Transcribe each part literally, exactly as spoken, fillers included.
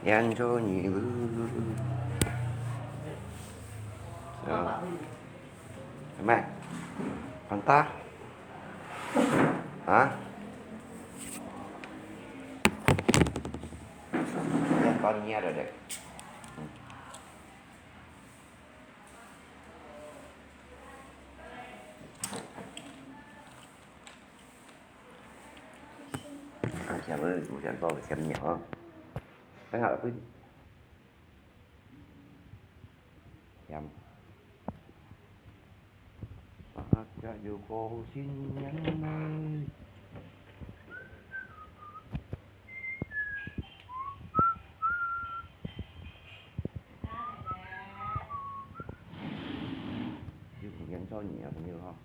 年初二。啊。Mai. Pantah. Ha? Yan kon niya dek. Ăn chém ơi, mù chém to phải chém nhiều. Cái nào cũng chém. Bác đã yêu cầu xin nhắn ơi. Yêu cầu nhắn cho nhỉ, không yêu không?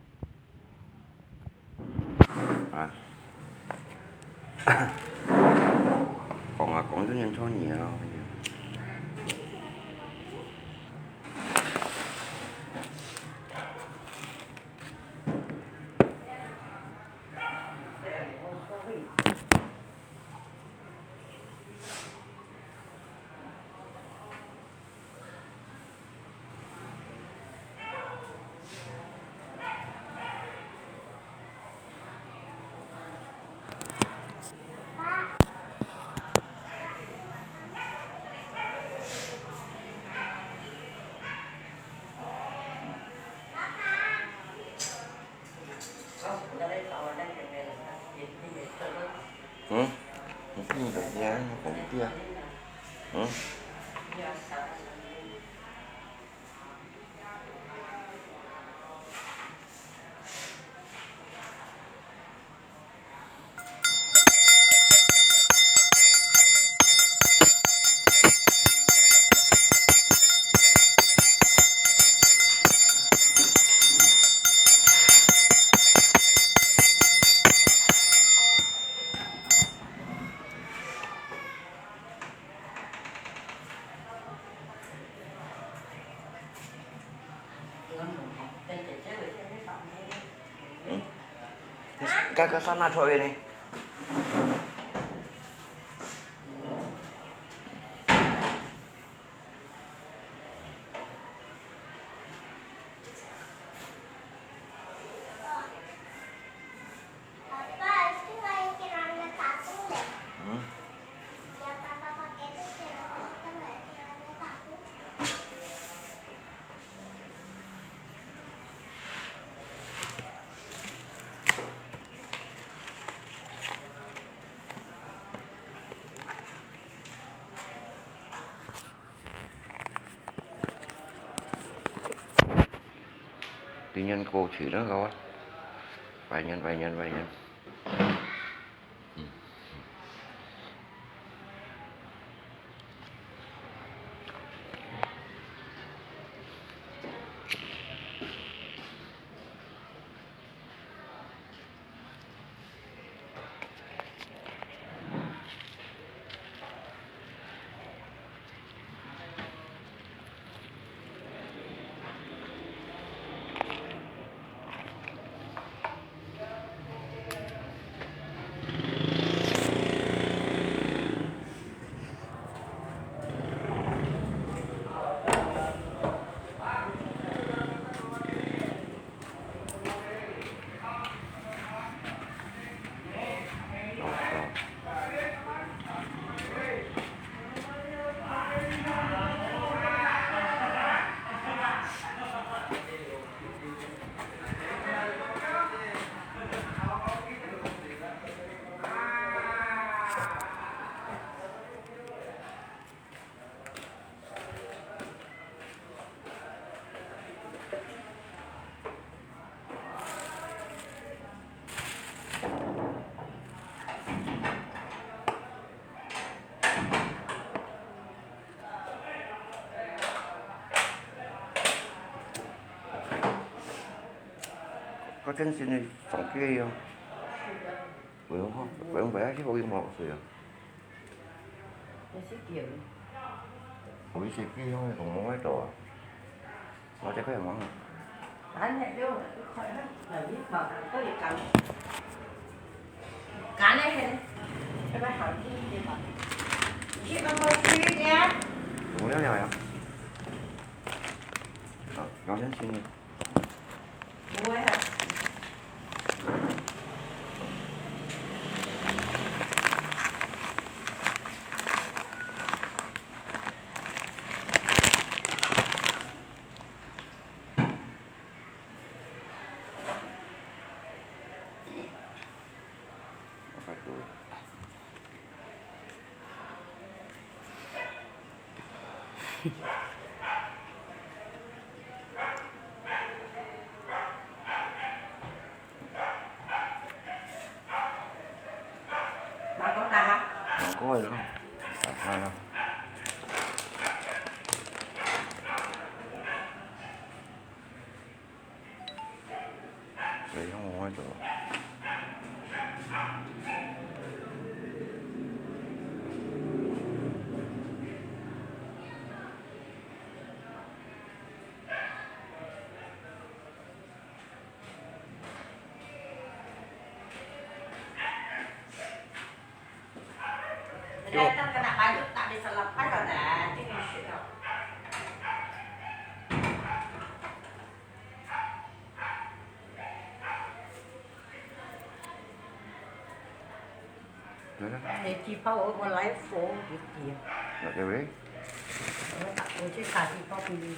À. Còn là còn rất nhắn cho nhỉ không? 嗯？你不能这样，我不对啊。嗯？ 嗯，该个上那抽烟呢？ Tự nhiên cô chỉ nó rồi. Vài nhân, vài nhân, vài nhân. Có trên xin đi phòng kia đi không? Vậy không? Vậy không phải chứ không yên mọc rồi à? Ủa, cái xe kia không, còn món cái trò. Nó chắc phải món. Bán này chứ, khỏi hết, là biết mà, có gì cắn. Cá này hả? Cái bát hảo chứ, gì mà. Cái bát bát chứ, 聊呀。好，聊天请你。不会啊。你知道？哎，地方我，我来佛一点。那对不对？我打，我去打地方给你。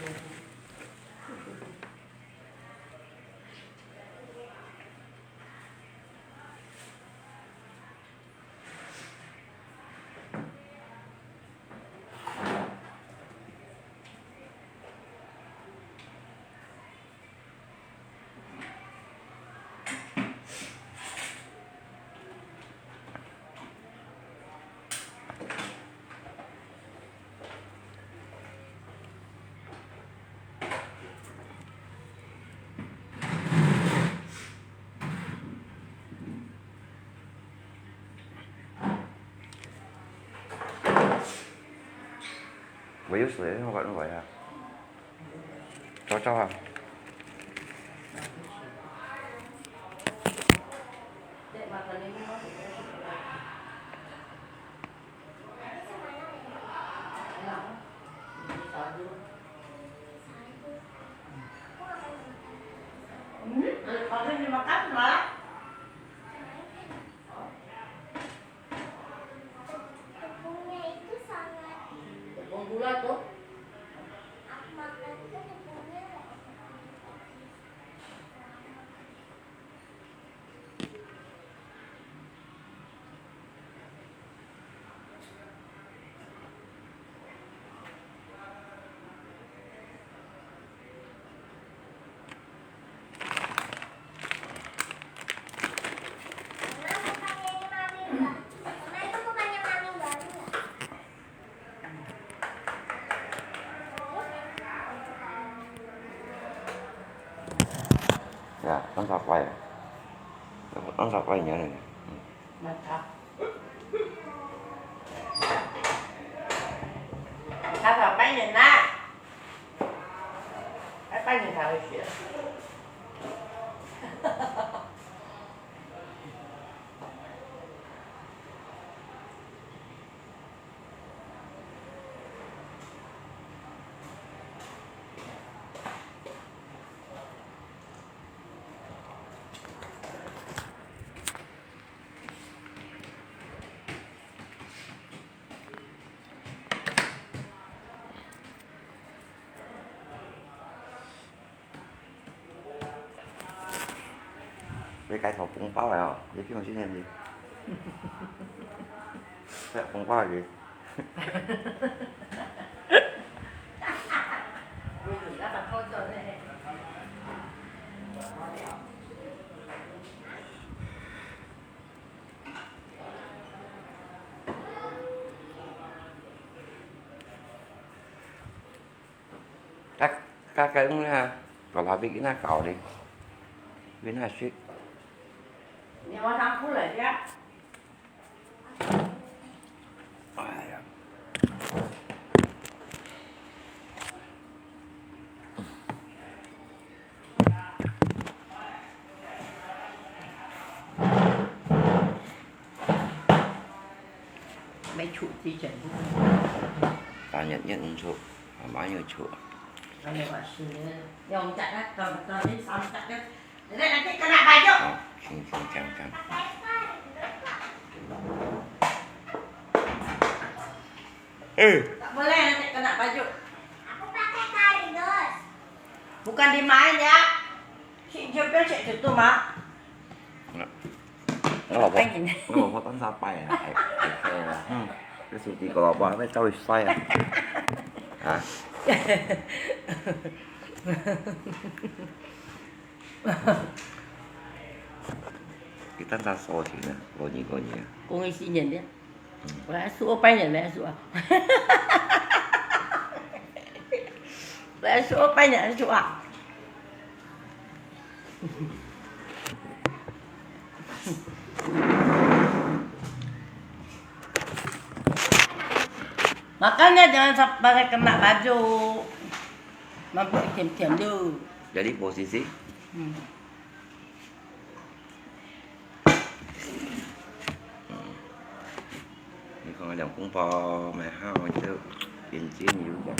喂，有水，我搞弄喂啊。走走啊。Hmm? Ada ni makan lah. Tepung gula tu. Ya, tangsa kuai. Tangsa kuai nyan ni. Hmm. Mata. Tangsa kuai nyan na. Ai, kuai nyan na. 你該討紅包啊，你叫我去念去。該紅包去。 Kak, kakak nguna, kalau bikin na kau ni. Bikin na shit. Ni orang pulang ya. 哎呀。 沒處理成。啊， Banyak niat untuk, ah, banyak juga. Kalau buat sini, yang tak datang, datang ni sama tak kan? Nanti, nanti kena baju. Oh, sini, sini, jangan, jangan. Eh. Tak boleh nanti kena baju. Aku pakai kardus. Bukan dimain ya. Si Jopel cek tutup mak. 我老婆，我老婆單手擺啊，係，係啊，嗯，這手機个老婆，還走去曬啊，啊。佢單手收錢啊，過年過年啊。恭喜新年的。 我來說拜年，來說啊。來說拜年，來說啊。Makan ya, jangan sampai kena baju. Mampu tiam-tiam dulu. Jadi posisi? Hmm. 你看兩公婆買好就眼睛有眼。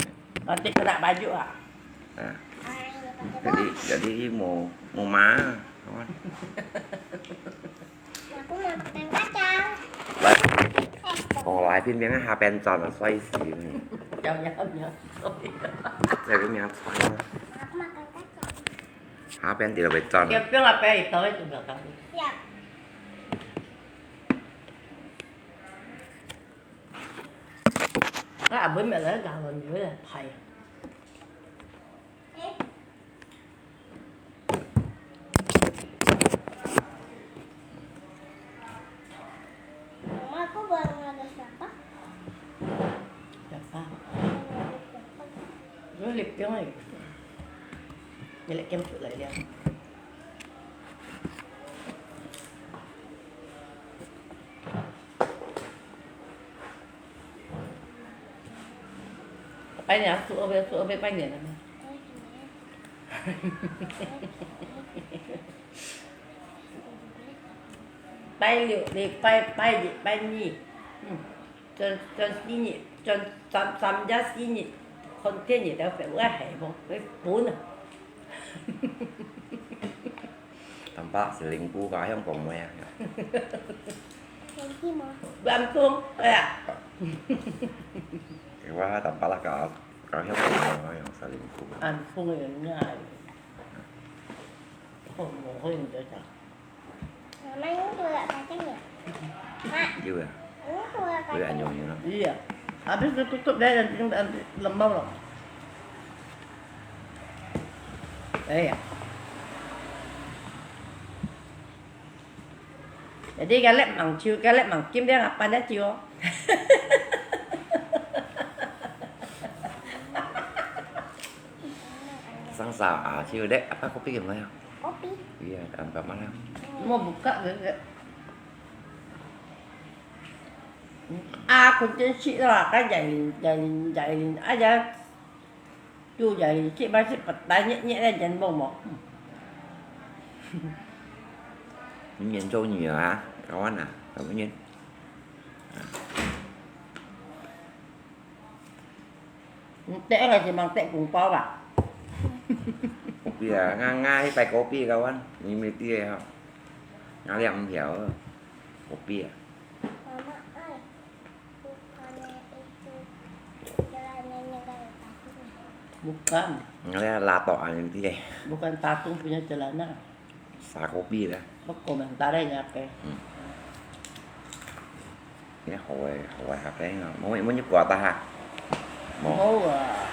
Nanti kena baju ah. Ah. Jadi, jadi mau, mau mana? Aku mau makan kacang. Lah, kalau lain bilang ha pen chan ah, sai si. Jauh-jauh. Saya punya chan. Aku makan kacang. Ha pen tidak boleh chan. Dia bilang apa itu, itu belakang. Ya. Cái ẩm với mẹ lấy gạo rồi mình mới là thầy. Mama, aku baru ada siapa? Siapa? Lu lip yang lagi. Nilai kem tu lah dia. Bái年，初二，初二拜年了嗎？拜六，禮拜，拜日，拜二，嗯，轉，轉四日，轉三，三日四日，看天日了，有愛係無？會分啊。 Tampak selingkuh ka香港妹啊。Selingkuh嗎？Gantung, ya. Kaya tampak lah ka, ka香港妹啊，selingkuh。Gantung yang ngai. Oh, mohon dia dah. Mama, ini tulak kacang ya? Mak, iya. Ini tulak kacang. Boleh anyong ya. Iya. Habis dia tutup dia yang tinggal lemau lah. Eh, ya. Jadi, kalau mang ciu, kalau mang kim dia apa dah ciu? Sang sa, ah, ciu dek, apa kopi gimana ya? Kopi. Iya, tanpa malam. Mau buka ke? Ah, kunci sih lah, kan jadi, jadi, jadi aja. Tu jadi cik masih petanya nyek lah jangan bomo. 明年做女儿啊，搞完啊，搞明年。 Tek ngai si mang tek kung pau ba? Kopi ah, ngai ngai pai kopi kawan, ni mi ti ha. Ngai liang mpiao. Kopi ah. Mama, ai. Bukannya itu celananya kayak tadi. Bukan. Ngai liang lato ani ti. Bukan tatung punya celana. Sa kopi lah. Bako mang tarai nya pe. Hmm. Ini hawai, hawai apa ya? Mau, mau nyukuat apa ha? Mau. Mau ah.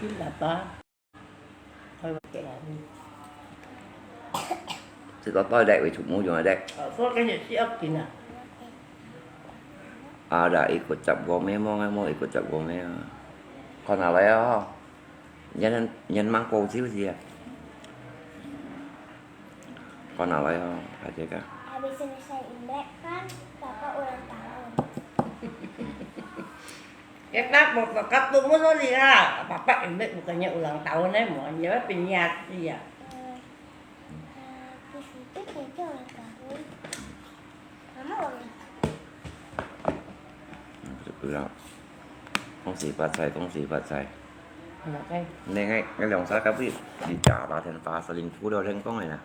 Ini apa? Hawai pakai lagi. Sito toilet wei chuk mu jong ada. Kau kan ni siap kena. Ada ikut cap gome mo ngai mo ikut cap gome. Kau nak lah ya? Nyan, nyan mang kau siu sia. Kau nak lah ya, aja ka. Habis selesai Imlek kan, Papa ulang tahun. Kita mau ke ketemu Loli lah. Papa Imlek bukannya ulang tahun eh, mau nyawa penyakit ya. Hmm. Eh, di situ saja ulang tahun. Mama ulang tahun. Betul lah. 恭喜發財，恭喜發財！係啊，該你，你，你兩儕該位，你打，打電話，十零箍了，成功个啦。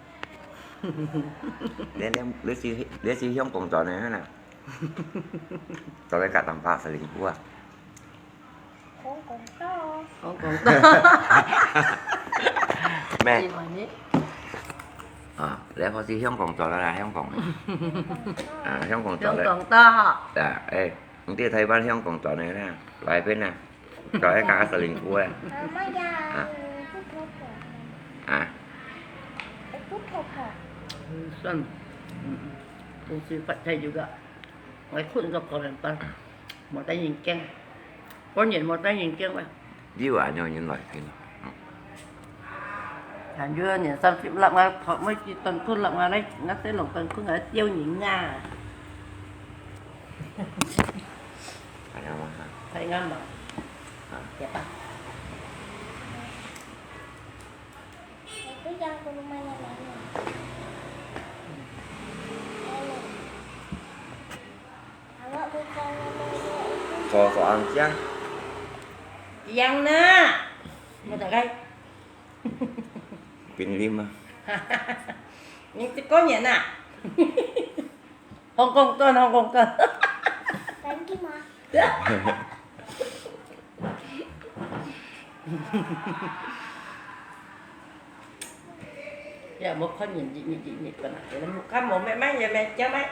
你，你，你去，你去香港轉个啦。轉來加打電話，十零箍啊。講講到。講講到。咩？你問你。啊，你好似香港轉个啦，香港个。啊，香港轉个。香港到。啊，欸，你在台灣香港轉个啦，來邊啊？轉來加十零箍啊？媽媽呀，啊？不婆婆。啊？不婆婆。嗯，算了。嗯，嗯。東西發財就个。 𠊎睏到九點半，無得人驚，過年無得人驚啊。有啊，有人來聽。還有年三十立啊，頭尾支燈睏立啊，來，𠊎細路燈睏啊，吊人啊。係啊嘛。係啊嘛。啊。對吧？ Itu yang ke rumahnya nenek. Nenek. Kalau bukan nenek itu. Soal-soal siang. Siang nak. Mau tak kai? Pin lima. Ini tekonya nak. Hong Kong tuan, Hong Kong tuan. Thank you, Ma. Ya, mau kau nyen, nyen, nyen, nyen, nyen, kau nak. Kamu memang ya, macam mai.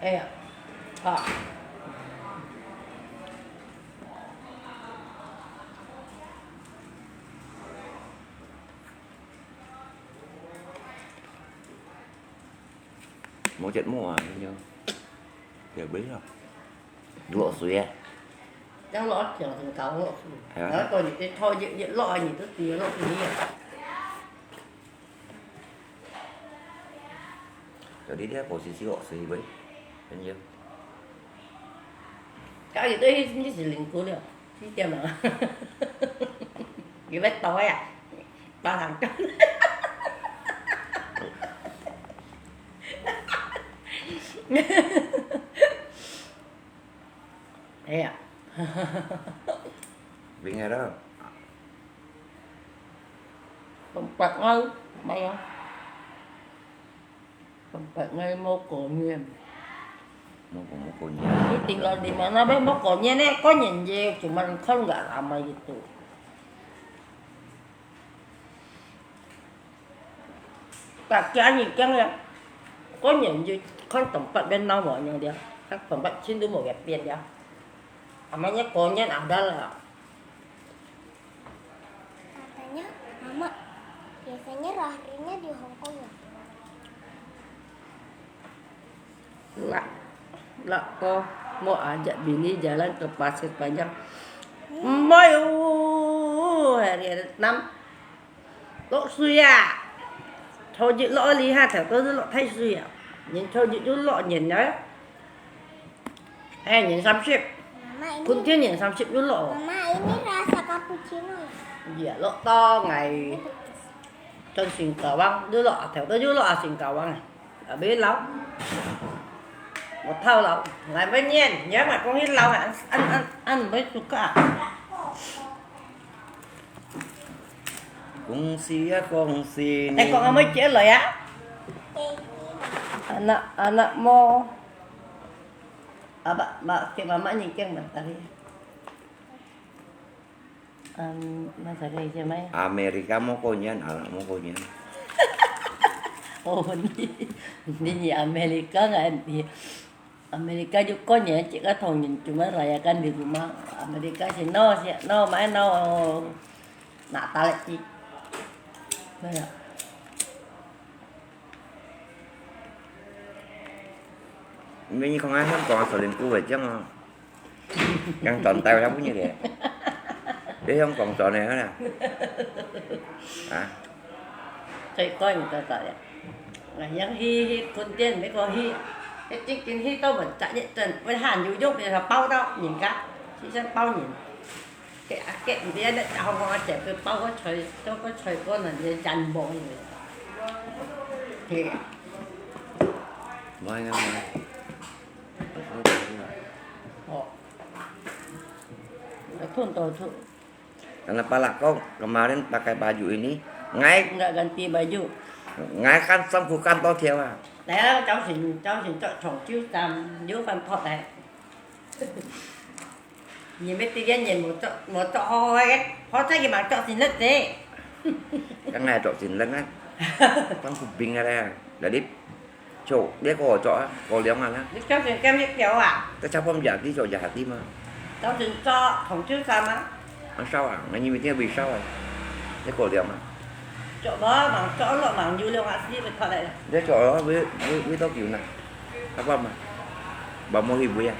Eh, ya. Ha. 無結膜啊，恁樣。特別啊。落水啊。正落，正正搞落水。係啊。然後你這拖一一落啊，你都知落水啊。有啲咧，無時時落水喂，恁樣。搞一堆，你是零箍了。 幾點啊？你要倒呀？八行。哎呀。Bing hero. Tempat ngau, bayar. Tempat ngau mau kau nyen. Mau kau, mau kau nyen. Ini tinggal di mana, Bang? Mau kau nyen, eh, kau nyen je, cuman kau nggak lama gitu. Tak kira ni kan ya. Kau nyen je, kau tempat ben nama nya dia. Kan tempat sini tu mau ya pian dia. Amanya kau nyen ada lah. Katanya, Mama, biasanya lahirnya di Hong Kong ya? Lah, lah ko mau ajak bini jalan ke Pasir Panjang. Mai u, hari ada enam. Lok sui ya. Chau jik lok li ha, thảo ko lok thai sui ya. Nyen chau jik ju lok nyen ya. Eh, nyen samsip. Mama, ini, 今天年三十又落。Mama, ini rasa cappuccino ya? Iya, lok to ngai. Trong Singkawang, dulu hotel tu dulu ah Singkawang. Tapi lau. Một thau lau. Ngai bên nyen, nhớ mà con hít lau ăn ăn ăn ăn mới suka. Kung si ya, kung si. Eh, kok ngamai cik lo ya? Anak, anak mo. Abak, bak, cik mamak ni keng bentar ya. Um, masa kaya siya mai? Amerika mo ko niyan, anak mo ko niyan. Oh, hindi. Hindi niya Amerika nga, hindi. Amerika juga niya, cik ka thong niyan, cuma rayakan di rumah. Amerika si no, si no, mai no. Nak tarik cik. Mana? Hindi niya kong aham kong asalin ko, eh, diyang, ah. Yang tontai siya punya dia. Dia yang kong tontai mana? Ah. Kaya ko yung tontai ya. Nah, yang hi hi kuntian, may ko hi. Cái chính kinh hi tao vẫn chạy nhất trần, với hàn dụ dốt thì là bao tao nhìn cả. Chỉ xem bao nhìn. Cái à, cái gì đấy, tao không có chạy, cái bao có trời, tao có trời có là dễ dành bộ như vậy. Thì. Mai năm mai. Ồ. Pun to tu. Karena palak ko kemarin pakai baju ini, ngai Enggak ganti baju. Ngai kan sangku kan to dia. Nah, jauh sini, jauh sini cok chong ciu sam, liu fan pot eh. Nhìn mấy tia nhìn một cok, một cok ho ho eh, ho chắc gì mà cok xin lết thế. Kan ngai cok xin lết na. Kan ku bing ada. Jadi, cok, dia ko cok ah, ko liang ah na. Đi cok xin kem biết kiểu à? Ta chapa mja ti cok ja ti ma. Cok xin cok chong ciu sam à? Ăn sao à, ngai nhìn biết tia vì sao à. Dia ko liang ah. Cok bơ, mảng cok lọ mảng nhu liang à, xí bị thoát lại. Dia cok lo, vì, vì, vì tao kiểu na. Apa ma? Ba mo hi bu ya.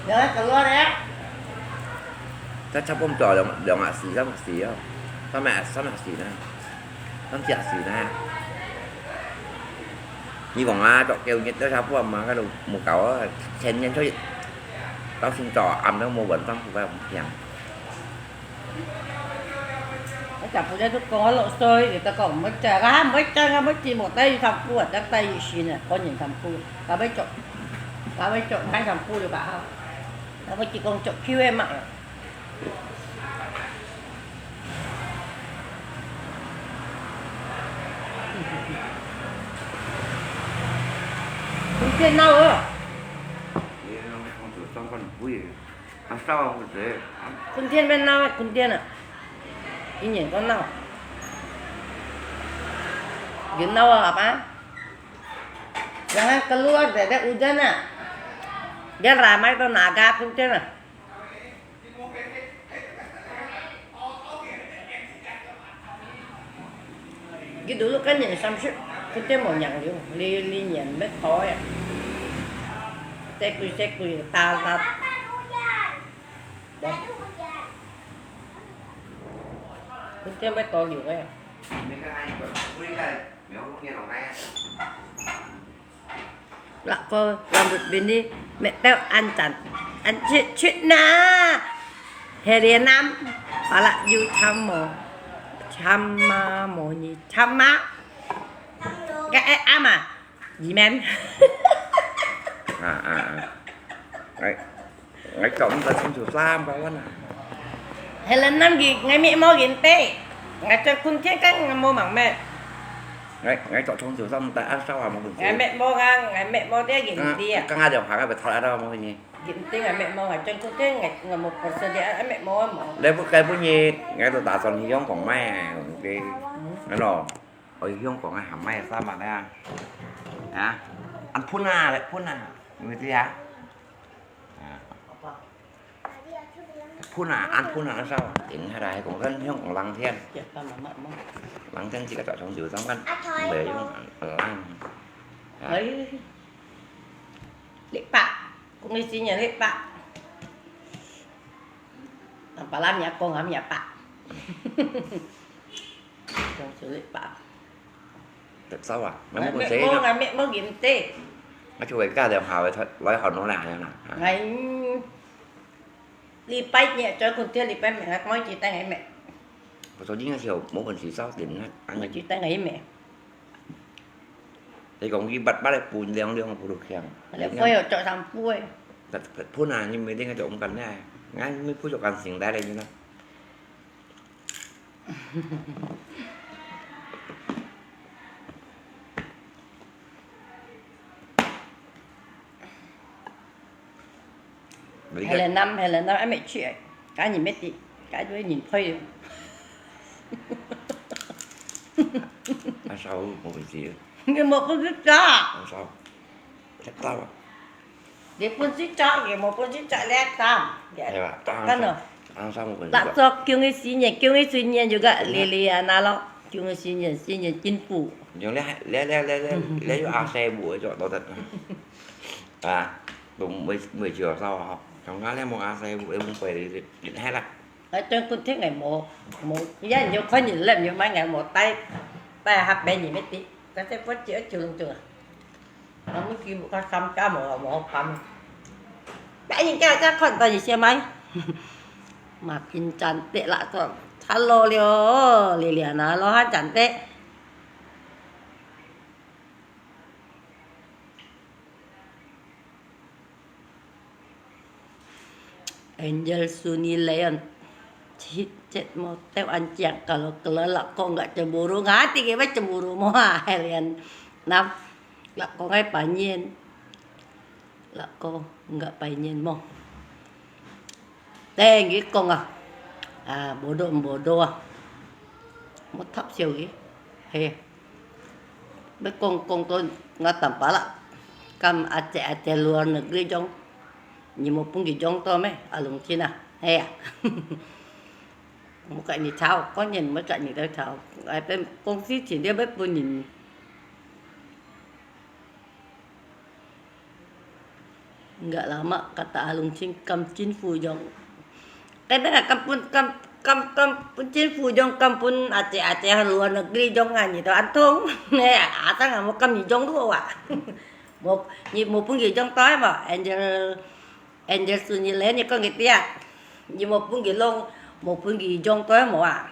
Jangan keluar ya. Ta chapa mja liang, liang ah xí, sam ah xí ya. Sam ah, sam ah xí na. Sam ah xí na. Ni kong ah, cok kêu nhiệt ta chapa ma, ka lu mu kau, chen nyen choi. Tao xin cok, am nang mo wan tang ku ba piang. Ata pun ya tu kong lo soi, kita kong mo cha, ka mo cha, ka mo chi mo tai tham pu, ta tai yi shin, ko nyen tham pu. Ka bai chok, ka bai chok, kai tham pu liu ka ha. Ka mo chi kong chok kiu e ma. Kun tien nau ơ. Ăn sao à, kun tien. Kun tien bên nau, kun tien à. Ini nyen ko nau. Gin nau à, apa? Jangan keluar, dede hujan à. Biar ramai tu naga kun tien à. Gitu lu kan nyen samsut, kun tien mo nyang liu, li, li nyen met to ya. Sekui, sekui, ta, ta. Dah. Kun tien met to liu ya. Lak ko rambut bini, met teo an chan, an chit chit na. Helen nam, palak yu cham mo, cham ma mo ni, cham ma. Ka e ama, yi men. À, à, à. Đấy. Ngai chok mta chong ciu sam ka wan à. Helen nam gi, ngai met mo gin te. Ngai chok kun tien kan ngai mo mảng met. Ngai, ngai chok chong ciu sam ta ăn sao à mo kun tien. Ngai met mo ka, ngai met mo tia gin tia. Ka ngai dong ha ka bet thot ada mo ni. Gin tia ngai met mo, ngai chok kun tien ngai, ngai mo pon se tia ngai met mo mo. Lei bu kai bu ni, ngai to ta son hiong kong mai, kong ke. Ano, oi hiong kong ngai ham mai sa ma na. Ha? Ăn phun à, lei phun à. Ngai tia. À. Phun à, ăn phun à, ăn sao? Tiếng hay là cũng gần hiong cũng lăng thiên. Lăng thiên chỉ có trò chống chịu trong căn. Về hiong ăn lăng. À. Ơi. Lệ bạ. Cũng đi xin nhà lệ bạ. Ăn bà lam nhà con hám nhà bạ. Chống chịu lệ bạ. Tại sao à? Ngai mẹ mua, ngai mẹ mua gim tê. Ngai chu wei ka liang hào wei thoi, loi hào nô nà liang nà. Ngai, li pai nhẹ, cho kun tia li pai mẹ ngai moi chi tai ngai mẹ. Có số dính là chiều, mỗi phần chỉ sao tiền ngai. Ăn ngai chi tai ngai mẹ. Thì cũng ghi bắt bắt lại bùn liang liang bùn được khen. Lẹ phơi ở chợ thằng phu ấy. Thật, thật phun à, nhưng mà đi ngay chỗ ông cần nha. Ngay mới phu cho cần xỉn đá đây như nó. Helen năm, Helen năm, em mẹ chuyện. Cá nhìn mẹ tí, cá đuôi nhìn phơi. Ăn sao một bình xí. Người một cái rất chả. Ăn sao. Chắc tao à. Dia pun cicak, dia mau pun cicak lihat tam. Dia. Ayo, tang kan no. Tang sama pun. Lak cok kiung i sinyen, kiung i sinyen juga lili ana lo. Kiung i sinyen, sinyen cinpu. Yang lihat, lihat, lihat, lihat, lihat, lihat, yo asai bu cok totet. Ah, tu mesti mesti jual sawah. Kau ngalih mau asai bu, eh, mau pergi, lihat lah. Ngai chon kun tien ngai mo, mo, ya nyo khon nyi lem nyo mai ngai mo tai, tai hap be nyi me ti. Ka se po chi a chung chung. Ngai mo ki mo ka sam ka mo mo pam. Ba yin ka ka khon ta yi sia mai. Ma pin chan te la to. Cha lo lio, li lia na lo ha chan te. Angel Sunny Leon, cit cit mo teo an ciang kalau kalau lak kong nggak cemburu, ngati ke ba cemburu mo ha, Helen. Nam, lak kong ai panyin, lak kong nggak panyin mo. Teng ki kong ah, ah, bodoh bodoh ah, mo thap siu ki, he. Bê kong kong to ngă tăm pala. Kăm ate ate luar negeri jong. Nyi mo pun ki jong to me, alung chin a. He a. Mo ka nyi chao, ko nyen mo ka nyi to chao. Ai pe kong si chin dia bê pun nyi. Nggak lama kata alung chin kăm chính phủ jong. Cái đó là kăm pun kăm kăm kăm pun chính phủ jong kăm pun ate ate luar negeri jong a nyi to an thong. Nè, a tang a mo kăm nyi jong du a. Mo nyi mo pun nyi jong toi mo. Angel Angel Sunny Leon nyi kong nyi tia. Nyi mo pun nyi long mo pun nyi jong toi mo a.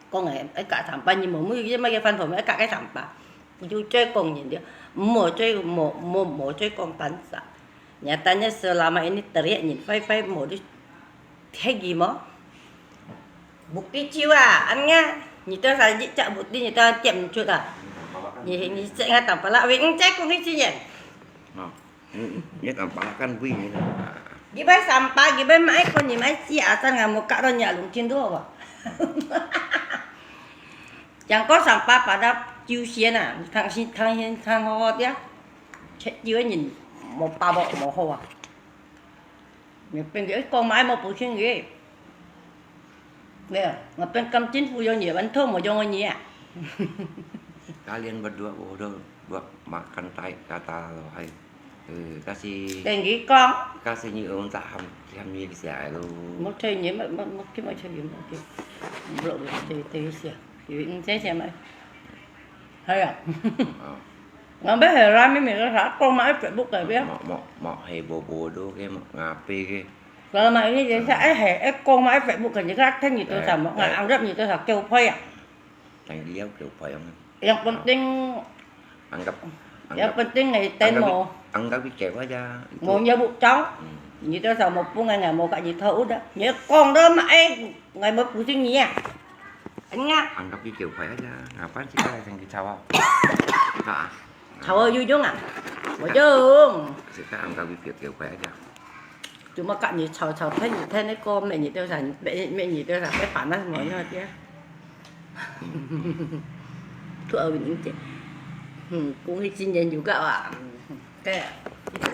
Kong ai, ai ka sampah nyi mo mu ye ma ye fan thom ai ka cái sampah. Yu chơi kong nyen dia. Mo chơi mo mo mo chơi kong tan sa. Nyatanya selama ini teriak nyen fai fai mo di thegi mo. Bukti ciu a, an nga. Nyi to sa ji cak bukti nyi to tiap ncut a. Nyi nyi cek nga tam pala wing cek kong hi ci nyen. Ngiet ang palakan bui ngiet ang. Di bai sampah, di bai mai kon ni mai si asal ngan mo kak ro nya lung chin do ba. Yang ko sampah pada ciu sian a, thang sin thang hin thang ho ho tia. Chet ciu nyin mo pa bo mo ho a. Nyi pen di kong mai mo pu chin di. Nè, ngă pen kăm chính phủ yo nyi ban thô mo jong nyi a. Kalian berdua bodoh, buat makan tai kata lo hai. Eh, kasih Teng ki kong. Kasih nyi ung tak ham ham nyi bisa lo. Mo thê nyi mo mo mo ki mo thê nyi mo ki. Bro bro thê thê sia. Ki ung thê sia mai. Hai a. Ngambe heran mi mi sa kong mai Facebook ka bia. Mo mo mo hai bo bodoh ke mo ngape ke. Kalau mai ini jadi sa eh hai eh kong mai Facebook ka ni ka thê nyi to sa mo ngai ang rap nyi to sa kêu phai a. Tang liao kêu phai ang. Yang penting Anggap yang anggap penting ngai ten anggap mo. Anggap ki kêu aja. Mo nya bu chao. Nyi to sa mo pung ngai ngai mo ka nyi tho u da. Nyi kong do mai ngai mo pu sing nyi a. Anh nga. Anggap ki kêu phai aja. Ngapan si ka sang ki chao a. Ha. Chao yu jong a. Mo jong. Si ka anggap ki kêu kêu phai aja. Cuma kak nyi chao chao thai nyi thai nai ko mẹ nyi teo sa mẹ nyi teo sa mẹ phản nai mo nyo tia. Thu au nyi tia. Hmm, cũng hi chín年有个啊. Cái.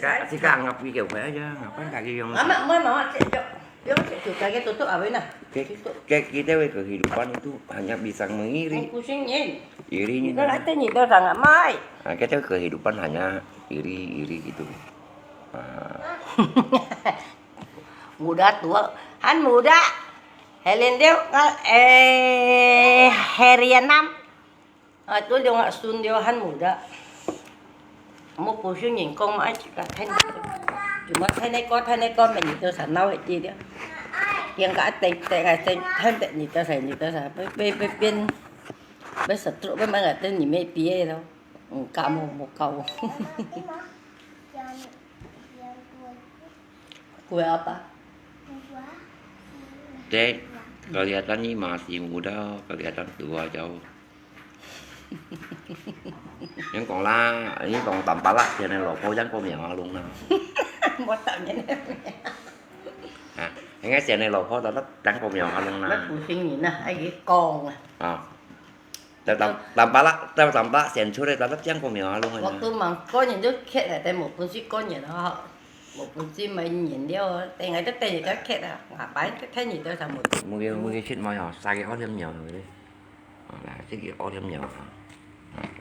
Ka si ka anggap ki kêu phai aja. Ngapan ka ki yong. Ama mo mo che yo yo che tu ka ke tutup awin na. Ke ke kita we kehidupan itu hanya bisa mengiri. Pusing nyen. Iri nyen. Kalau ada nyi teo sa nggak mai. Ah, kita kehidupan hanya iri iri gitu. Muda tua, han muda. Helen Liu, eh, Herian Nam. Ah, tu Liu ngak sun Liu han muda. Mo pu shu nyin kong ma ai chika then. Cuma then ko then ko men nyi to sa nau ti dia. Yang ka teng teng ai teng then teng nyi to sa nyi to sa. Pe pe pe pin. Pe sa tru pe ma ngai teng nyi me pi ai lo. Ka mo mo kau. Kue apa? Dek, kelihatan ni masih muda, kelihatan tua jauh. Yang kong lah, ini kong tampalak sian nai lopo yang kong miang alung na. Mo tak nyen. Ha, yang sian nai lopo tetap yang kong miang alung na. Pusing ni na, ai kong. Ah. Tao tam tam pala, tao tam pala sian chut tao tam tiang ko mio alung. Waktu mang ko nyen tu khet ha, tao mo pun si ko nyen ha. Mo pun si mai nyen liao, tao ngai tao tao nyen tao khet ha. Ngapai tao tao nyen tao sa mo. Mo ke mo ke chit mo yo, sa ke o liam mio no de. La si ke o liam mio.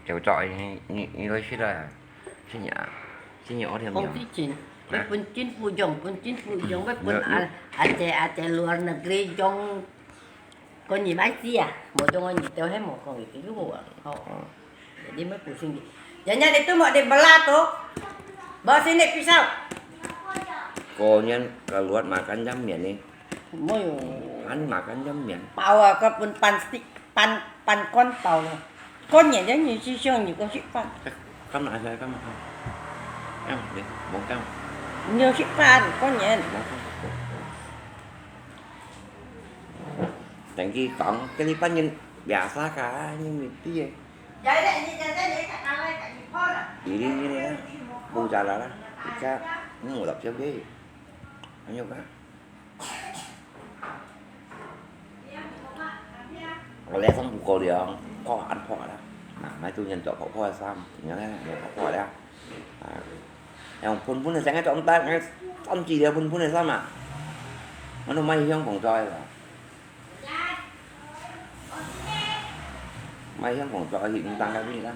Chau chau ni ni ni lo chit la. Chit nya. Chit nya o liam mio. Pun si chin. Pun chin pu jong, pun chin pu jong, pun a a che a che luar negeri jong. Kon nyi mai si a, mo jong nyi teo he mo kong itu lu a. Ho. Jadi mai pusing di. Janya di tu mo di bela tu. Bawa sini pisau. Ko nyan keluar makan jam mian ni. Mo yo. Kan makan jam mian. Bawa ke pun pan stik pan pan kon tau lo. Kon nyan jang nyi si siang nyi ko si pan. Kan ada kan makan. Kan deh, bongkang. Nyo si pan kon nyan. Bongkang. 等佢講，這禮拜人biasa ka，你毋知誒。Ini ini啊，負責啦啦，而家五六隻月，還有个。我來上不夠了，破安破啦，啊，買中間做破破衫，然後呢，破破了，啊，用噴噴个，成個裝袋，三四條噴噴个衫啊，我都買香港做个。 買香港做去，毋當个味啦。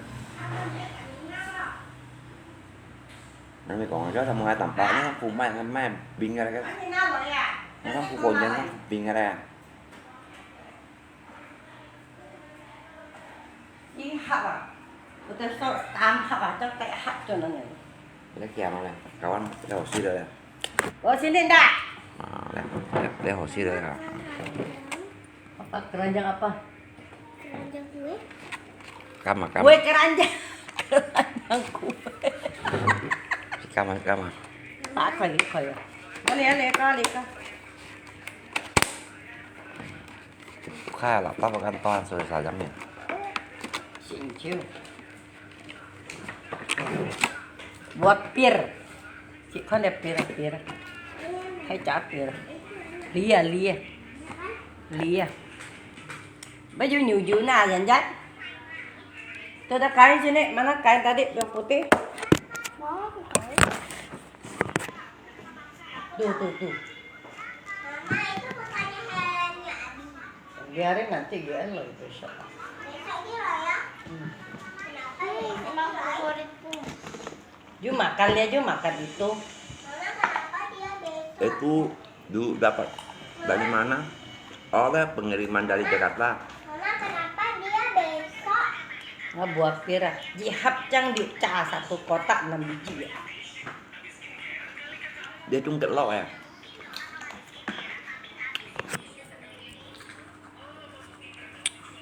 人哋講，叫他們還當包，那他不賣，還賣冰个那個，那他不過人冰个嘞。 一盒啊，有的說三盒啊，就一盒就能了。你看嘛嘞，kawan，你好吃的嘞。我今天的。啊，來，來，你好吃的啊。Apa keranjang apa? Keranjang kue. Kama, kama. Kue keranjang. Keranjang kue. Kama, kama. Tak kaya, kaya. Kali, kali, kali, kali. Buka lah, tak makan tuan sudah saja ni. Singkyu. Buat pir. Cik kan dia pir, pir. Hai cak pir. Lia, lia. Lia. Baju nyuju na, jangan. Tuh ada kain sini, mana kain tadi yang putih? Tuh, tuh, tuh. Biarin nanti G N lo itu siapa? Emang favoritku. You makan ya, you makan itu. Itu dulu dapat dari mana? Oleh pengiriman dari Jakarta. Mama, kenapa dia besok? Nggak buat pira. Jihap cang dica satu kotak enam biji ya. Dia cungkit lo ya.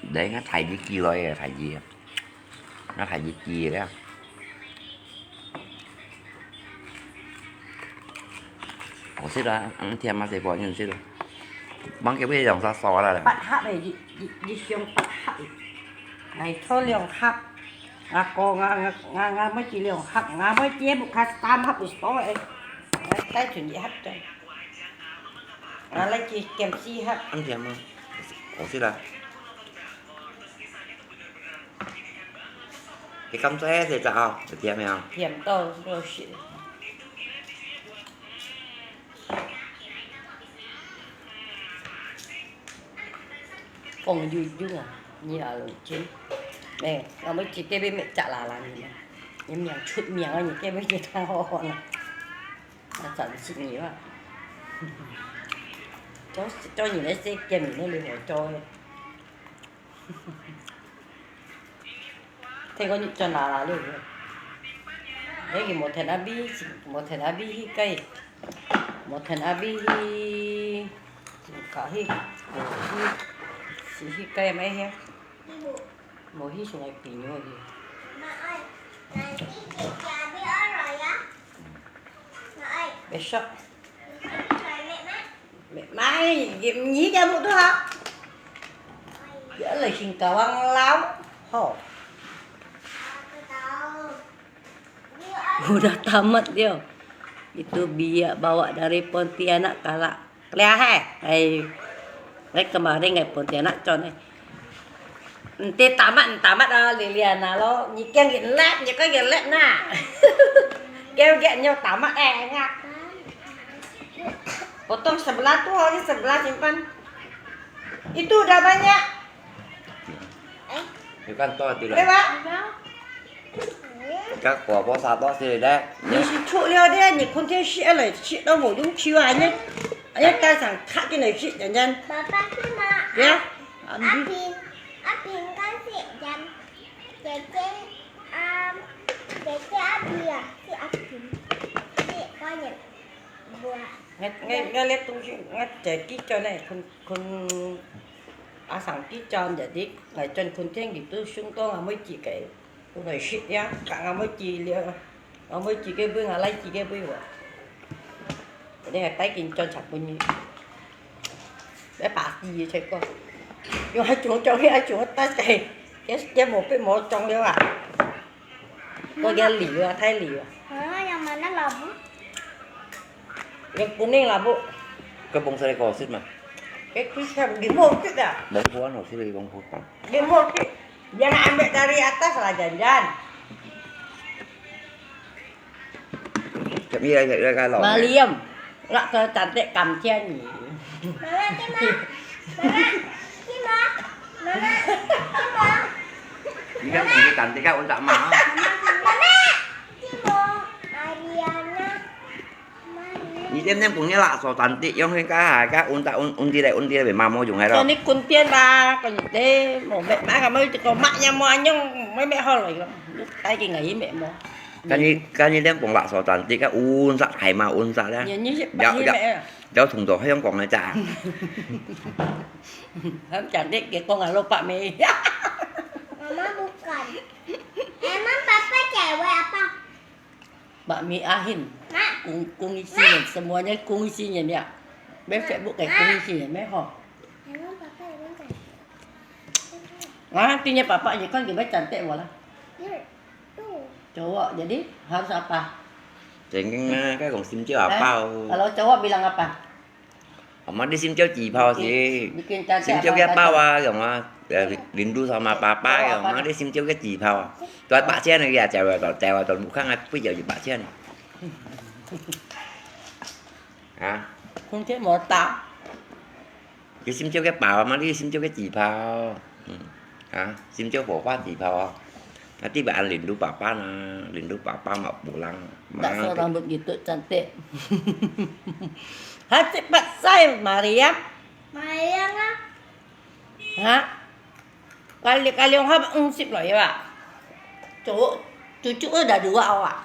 Đấy, ngã thải đi chi rồi, thải đi. Ngã thải đi chi đấy. Ủa, xí đó, ăn thêm mà xí bỏ nhìn xí đó. Băng cái bây giờ sao sao là. Bát hấp này, dì, dì, dì Sương bát hấp. Này, thôi, 兩盒. Ngã có, ngã, ngã, ngã, ngã mới chỉ 兩盒, ngã mới chỉ một cái tam hấp rồi thôi. Cái chuyện gì hấp cho. Ngã lấy chỉ kem 四盒. Ăn thêm mà. Ủa, xí đó. Cái cắm xe thì sao? Được thêm không? Thêm tô, rồi xí. Phong Yu Yu啊，你啊，龍青。哎，我們去這邊沒咋啦啦，你們，你們倆出名啊，你這邊就太好了。啊，真是你啊。叫，叫你來這見面，你好做的。 聽講你轉哪啦了？你去無聽阿美，無聽阿美去該，無聽阿美去，去搞去，無去，是去該咩去？無去是來朋友去。Besok. Mai, ni dia muk tu ha. Dia lah singkawang lau. Ho. Udah tamat dia. Itu biak bawa dari Pontianak kalak. Lihat hai. Hai. Hai kemarin ngai Pontianak con hai. Enti tamat, tamat ah, Liliana lo. Nyi kiang gin lep, nyi kiang gin lep na. Kiang gin nyo tamat eh, ngak. Potong sebelah tu, oh, ini sebelah simpan. Itu udah banyak. 你看多少滴了？ Lewat. 你看果果杀多少滴了？你是出了的，你空天吃了，吃到我用去啊，你，你带上卡进来吃，人家。爸爸是吗？对啊。阿平，阿平跟是人，姐姐，啊，姐姐阿平啊，是阿平，是我也不啊。 Ngat, ngat, ngat lihat tung sing, ngat jadi cho ne, kun, kun asang ti cho jadi, ngai chon kun tiang gitu, sung to ngamoi chi kai. Kun ngai shit ya, ka ngamoi chi lia, ngamoi chi kai bui, ngalai chi kai bui wa. Jadi ngai tai kin chon chak bui ni. Bé pa ti ye chai ko. Yung hai chung chong, hai chung tas kay. Kaya, kaya mo pe mo chong liu ah. Ko kaya liu ah, thai liu ah. Hala, yang mana labu? Yang kuning labu. Kau bông sa ko sit ma. Kaya tu siya, di mo kit ah. Bông pua no sit bông pua. Di mo kit. Jangan ambil dari atas lah, Jan-Jan. Kami ya ya ka lo. Mariam, nak ke cantik kamcian ni. Mama, kima? Mama, kima? Mama, kima? Ini kan ini cantik kan untuk ma. Mama, kima? Ariana. 你點點講你垃圾蛋的，用該个个運得運運啲來運啲來，媽媽用个咯。Cho nên kun tiền ba, còn để một mẹ má cả mấy con mẹ nhà mua nhung mấy mẹ ho rồi. Cái gì ngày mẹ mua. Cái gì cái gì điểm講垃圾蛋的，cái運得係嘛運得咧。Nhiều như vậy Giáo giáo mẹ. Giáo thùng đồ hay không còn là chả. Không chả để cái con là lô bạc mẹ. Mama bukan. Emang papa cewek apa? Bak mi ahin. Mak. Kung, kung isi nyen, semuanya kung isi nyen ya. Bé Facebook kay kung isi nyen, bé ho. Emang papa emang cantik. Ah, artinya papa aja kan lebih cantik wala. Ya, tuh. Cowok, jadi harus apa? Jengking ah, kan kong sim ciu apa? Kalau cowok bilang apa? Ama di sim ciu 紙炮先，sim ciu个包啊，用啊，呃，零度sama papa用啊，你 sim ciu 个紙炮啊，都係八千个呀，借我到，借我到，無看啊，不要一八千。啊？空間無大。你 sim ciu 个包啊嘛，你 sim ciu 个紙炮，嗯，啊，sim ciu 火花紙炮啊。 Nanti bak an rindu papa na, rindu papa mak pulang. Mak so rambut gitu cantik. Hati pasai Mariam. Mariam ah. Ha? Kali kali ha ungsip lo ya. Cucu cucu udah dua awak.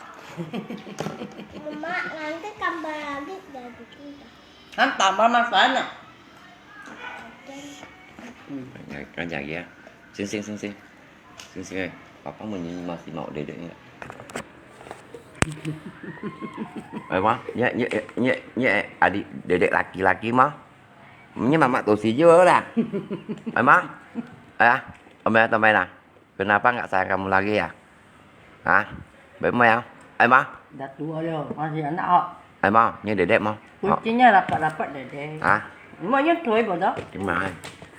Mama, nanti tambah lagi dari kita. Kan tambah masalah. Hmm. Kan jadi ya. Sing sing sing sing. Sing sing eh. Papa menyanyi masih mau dedek enggak? Eh, ma, nye nye nye nye adik dedek laki-laki ma. Nye mama tu si je lah. Eh, ma. Eh, omel atau main lah. Kenapa enggak sayang kamu lagi ya? Hah? Baik ma ya. Eh, ma. Dah tua ya, masih anak ah. Ai ma, ni dedek ma. Kucingnya rapat-rapat dedek. Hah? Mak yang tuai bodoh. Gimana?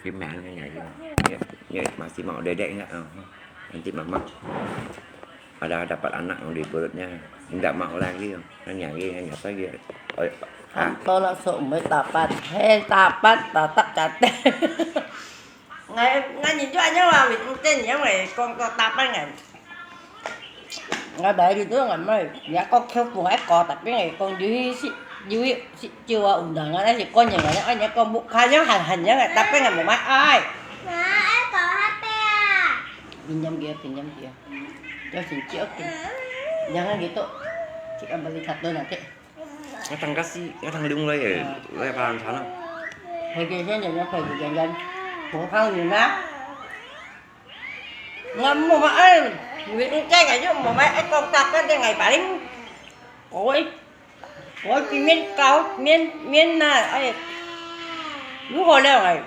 Gimana ni ya? Ya, ya, masih mau dedek enggak? Oh, nanti mama ada dapat anak yang di perutnya. Enggak mau lagi. Nanya lagi, nanya apa lagi? Oh, ah. Tolak sok mai tapat. Hei, tapat, tatap catet. Ngai, ngai nhìn chú anh nhớ mà mình tên nhớ mà con con ta băng này. Ngai bé đi tôi ngai mai, nhà con kêu cùng ai có ta băng này con dưới xí, dưới xí chưa ổn định ngai thì con nhìn ngai anh nhớ con bụng khai nhớ hành hành nhớ ngai ta băng ngai một mai ai. Má, em có hát pe à? Bình nhâm kia, bình nhâm kia. Cho xin chị ốc kì. Nhớ ngai gitu. Chị ăn balik thật tôi nè chị. Ngatang kasi, ngatang lung lai eh, lai palang sana. Hai cái sen yang phải cái yang yang, khổ khăn gì mà. Ngắm mua mà ai, vì cái cái cái mà ai con ta cái cái ngày paling. Ôi, ôi cái miên cao, miên miên na, ai, lú hồ leo ngày,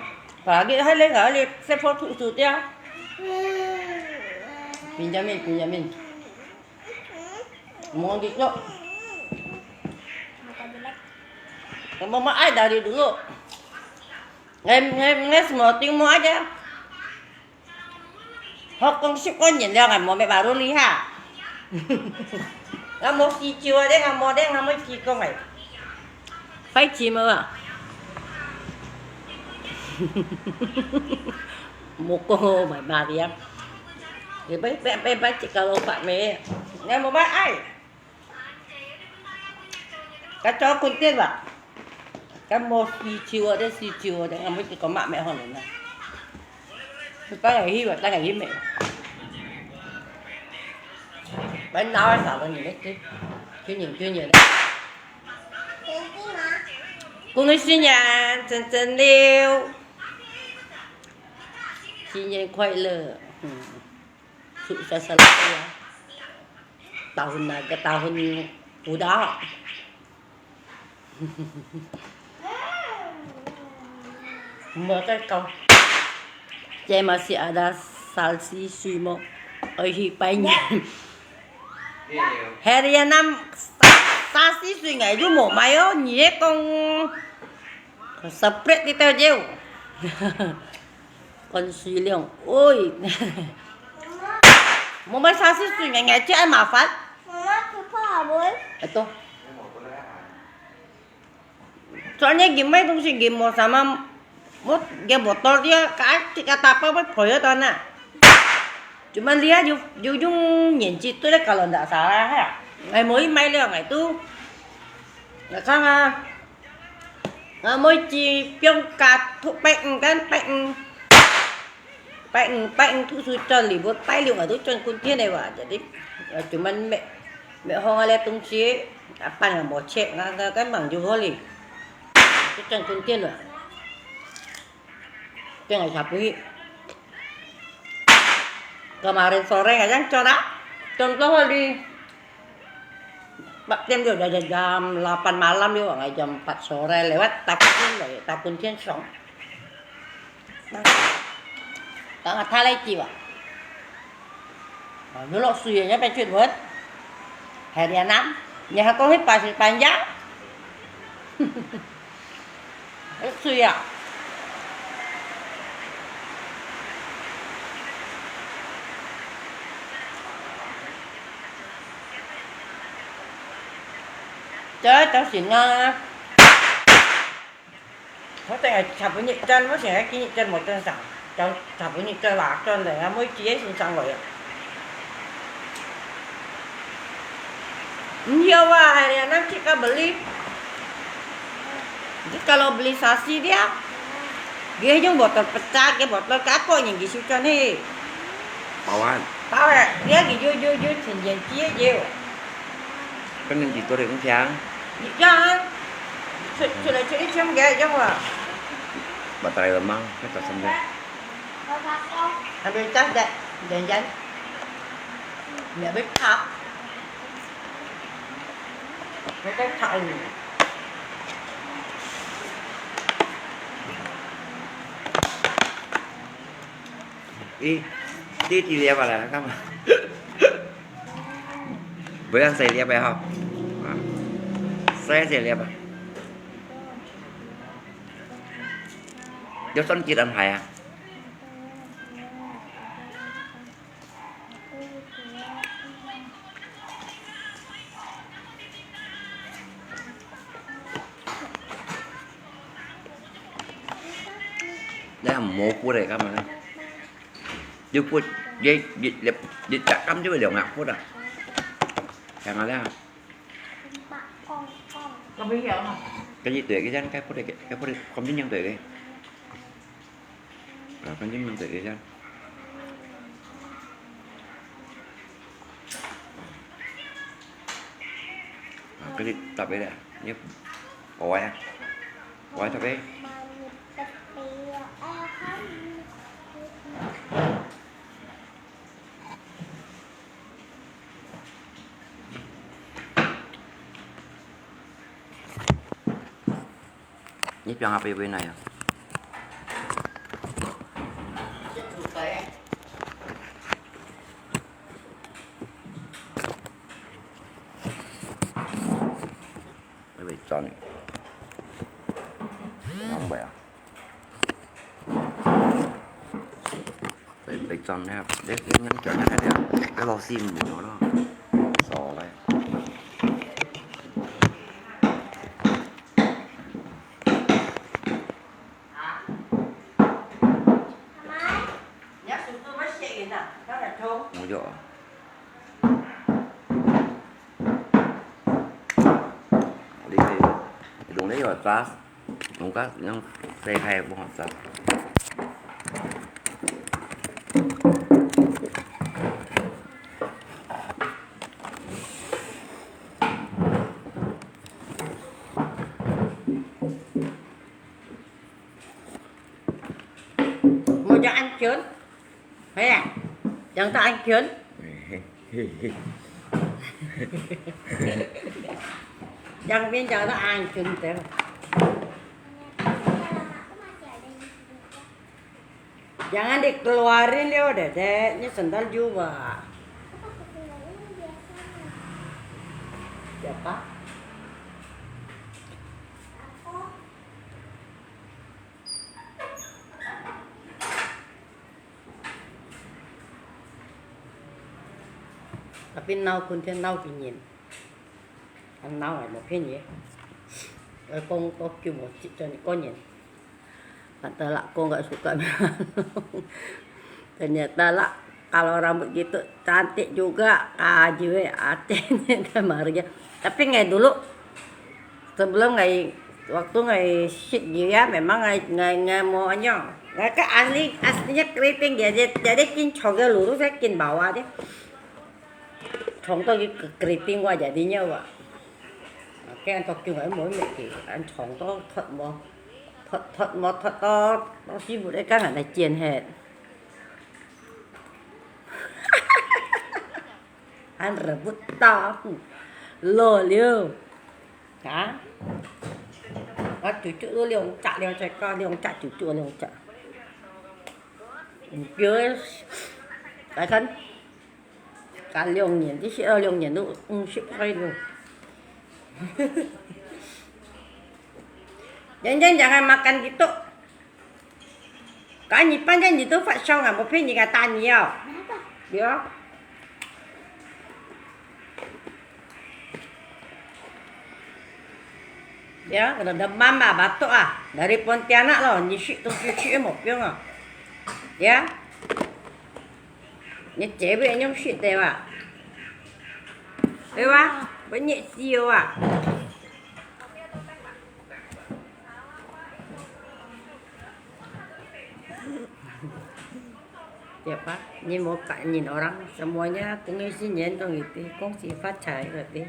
và cái hai lên cái lên xe phô thụ sự tiêu. Benjamin, Benjamin. Mau gitu. Mau mau ai dari dulu. Ngai ngai ngai semua ting mau aja. Hok kong sip kong nyen liao ngai mau mai baru lihat. Ngai mau si ciu deh, ngai mau deh, ngai mau si kong ai. Phải chim à? Một cô mày bà đi ăn. Thì bé bé bé bé chỉ cần ông bạn mẹ. Ngai mau mai ai. Cái chó con tiên à? Cái mô xì chiu à, đấy xì chiu à, đấy ngắm cái có mạ mẹ hòn đấy nè. Cái ngày hi và cái ngày hi mẹ. Bánh nấu hay sao là nhìn đấy chứ. Chứ nhìn chứ nhìn đấy. Cô nói xin nhà, chân chân liêu. Sinh nhật快乐. Ừ. Susah salah ya. Tahun naga, tahun kuda. Mơ cái câu. 這masih ada sasi水無？愛去拜年。Hari enam sasi水𠊎就無買哦，你係講separate个就。乾水涼，喂。無買sasi水，𠊎𠊎就愛麻煩。媽媽，去泡好無？哎，對。 Soalnya佢賣東西佢無sama，無佢botol dia，佢打包會賠个單啊。Cuma dia又又用年紀對了，kalau ndak salah ha。哎，無去買了，哎都，你看啊，ah，每次放假，拜五跟拜五。 拜五，拜五讀書轉禮拜，拜六𠊎都轉工田个哇，jadi，呃，cuma買買好个東西，啊，飯也無食，啊，啊，該忙就好哩，就轉工田了。轉个下背。Kemarin sore ngayang轉啊，轉到好哩。 Empat jam juga, jam delapan malam juga, nggak jam empat sore lewat, takun thiên rồi, takun thiên sông. Tengah thalai jiwa. Dulu suya nya pecut buat. Hari enam, nya kong hi pasir panjang. Suya. Chớ cháu xin ngon. Có thể là chả bữa nhị chân, có thể là cái nhị chân một chân sẵn. Cháu chả bữa nhị chân là chân để nó mới chia xin sang rồi ạ. Nhiều à, hay là năm chiếc cá beli. Jadi kalau beli sasi dia, dia yung botol pecah, dia botol ke apa yang disusun ni? Bawaan. Tahu tak? Dia gitu, gitu, gitu, sendiri dia je. Kan yang gitu dia kencang. Jangan. Sudah, sudah, sudah, jangan. Baterai lemah, kita sendiri. Ambil tas dah, jangan-jangan. Nggak betah. Nggak betah ini. Ih, di di dia pala kama. Buyang saya dia apa ha? Saya saya dia apa? Yo son kiran haya. Nè, mô put leh, kama nè. Yuk put, ye, ye, ye, ye, cak kam yuk liòng ngak put ah. Kang ah leh. Cái gì tuyệt cái rắn, cái put leh, cái put leh, không biết nhân tuyệt cái. Ờ, con chim nhân tuyệt cái rắn. Ờ, cái gì tập cái nè, như có ai à? Có ai tập cái? Ni piang apa ibu inai ya? Ibu ikan ni. Nampak ya? Phải, phải chọn nha. Để, để ngăn chọn nha, để, để lò xì mù nó đó. Xò đây. Mù dọ. Đi, đi. Đúng đấy rồi, class. Nungka nang sehay mo sa. Mo dyan, Jun? Haya, yang ta ang kyun? Yang bin yang ta ang kyun te. Jangan dikeluarin, Leo, Dedek. Ini sendal juga. Siapa? Tapi nau kun thian nau kì nhìn. Ăn nau ai mò phiên gì. Ơi, kông có kiu mò chít cho những con nhìn. Kata lakkong nggak suka melalong. Ternyata lah, kalau rambut gitu cantik juga, kaji we, atenya kan Maria. Tapi ngai dulu, sebelum ngai, waktu ngai shit dia, memang ngai, ngai, ngai mau anyong. Ngai kan asli, aslinya keriting dia, dia, dia kin chok dia lurus, saya kin bawah dia. Chong to keriting wa jadinya wa. Cái ăn to kiu ngai mau mẹ kì, ăn chong to thật mau. Thọt thọt mò thọt to, to si bụt ê căng hẳn là chiên hệt. Ăn rơ bụt to. Lô liu. Hả? Có chủ chủ lô liu chạ liu chạy co liu chạ chủ chủ liu chạ. Chưa. Tại thân. Cả 两年，这些二两年都五十块了。人家讲还 makan gitu. Kan nyipan kan nyitu fat song ah, mau pin nyi kata nyi oh. Ya. Ya, kena demam ah, batuk ah. Dari Pontianak lo, nyi shit tu cuci mau piong ah. Ya. Nyi cewek nyong shit deh wa. Deh wa, banyak sio ah. Ya, Pak. Ini mau kak nyin orang, semuanya 恭喜新年 kong iti, 恭喜发财 kong iti.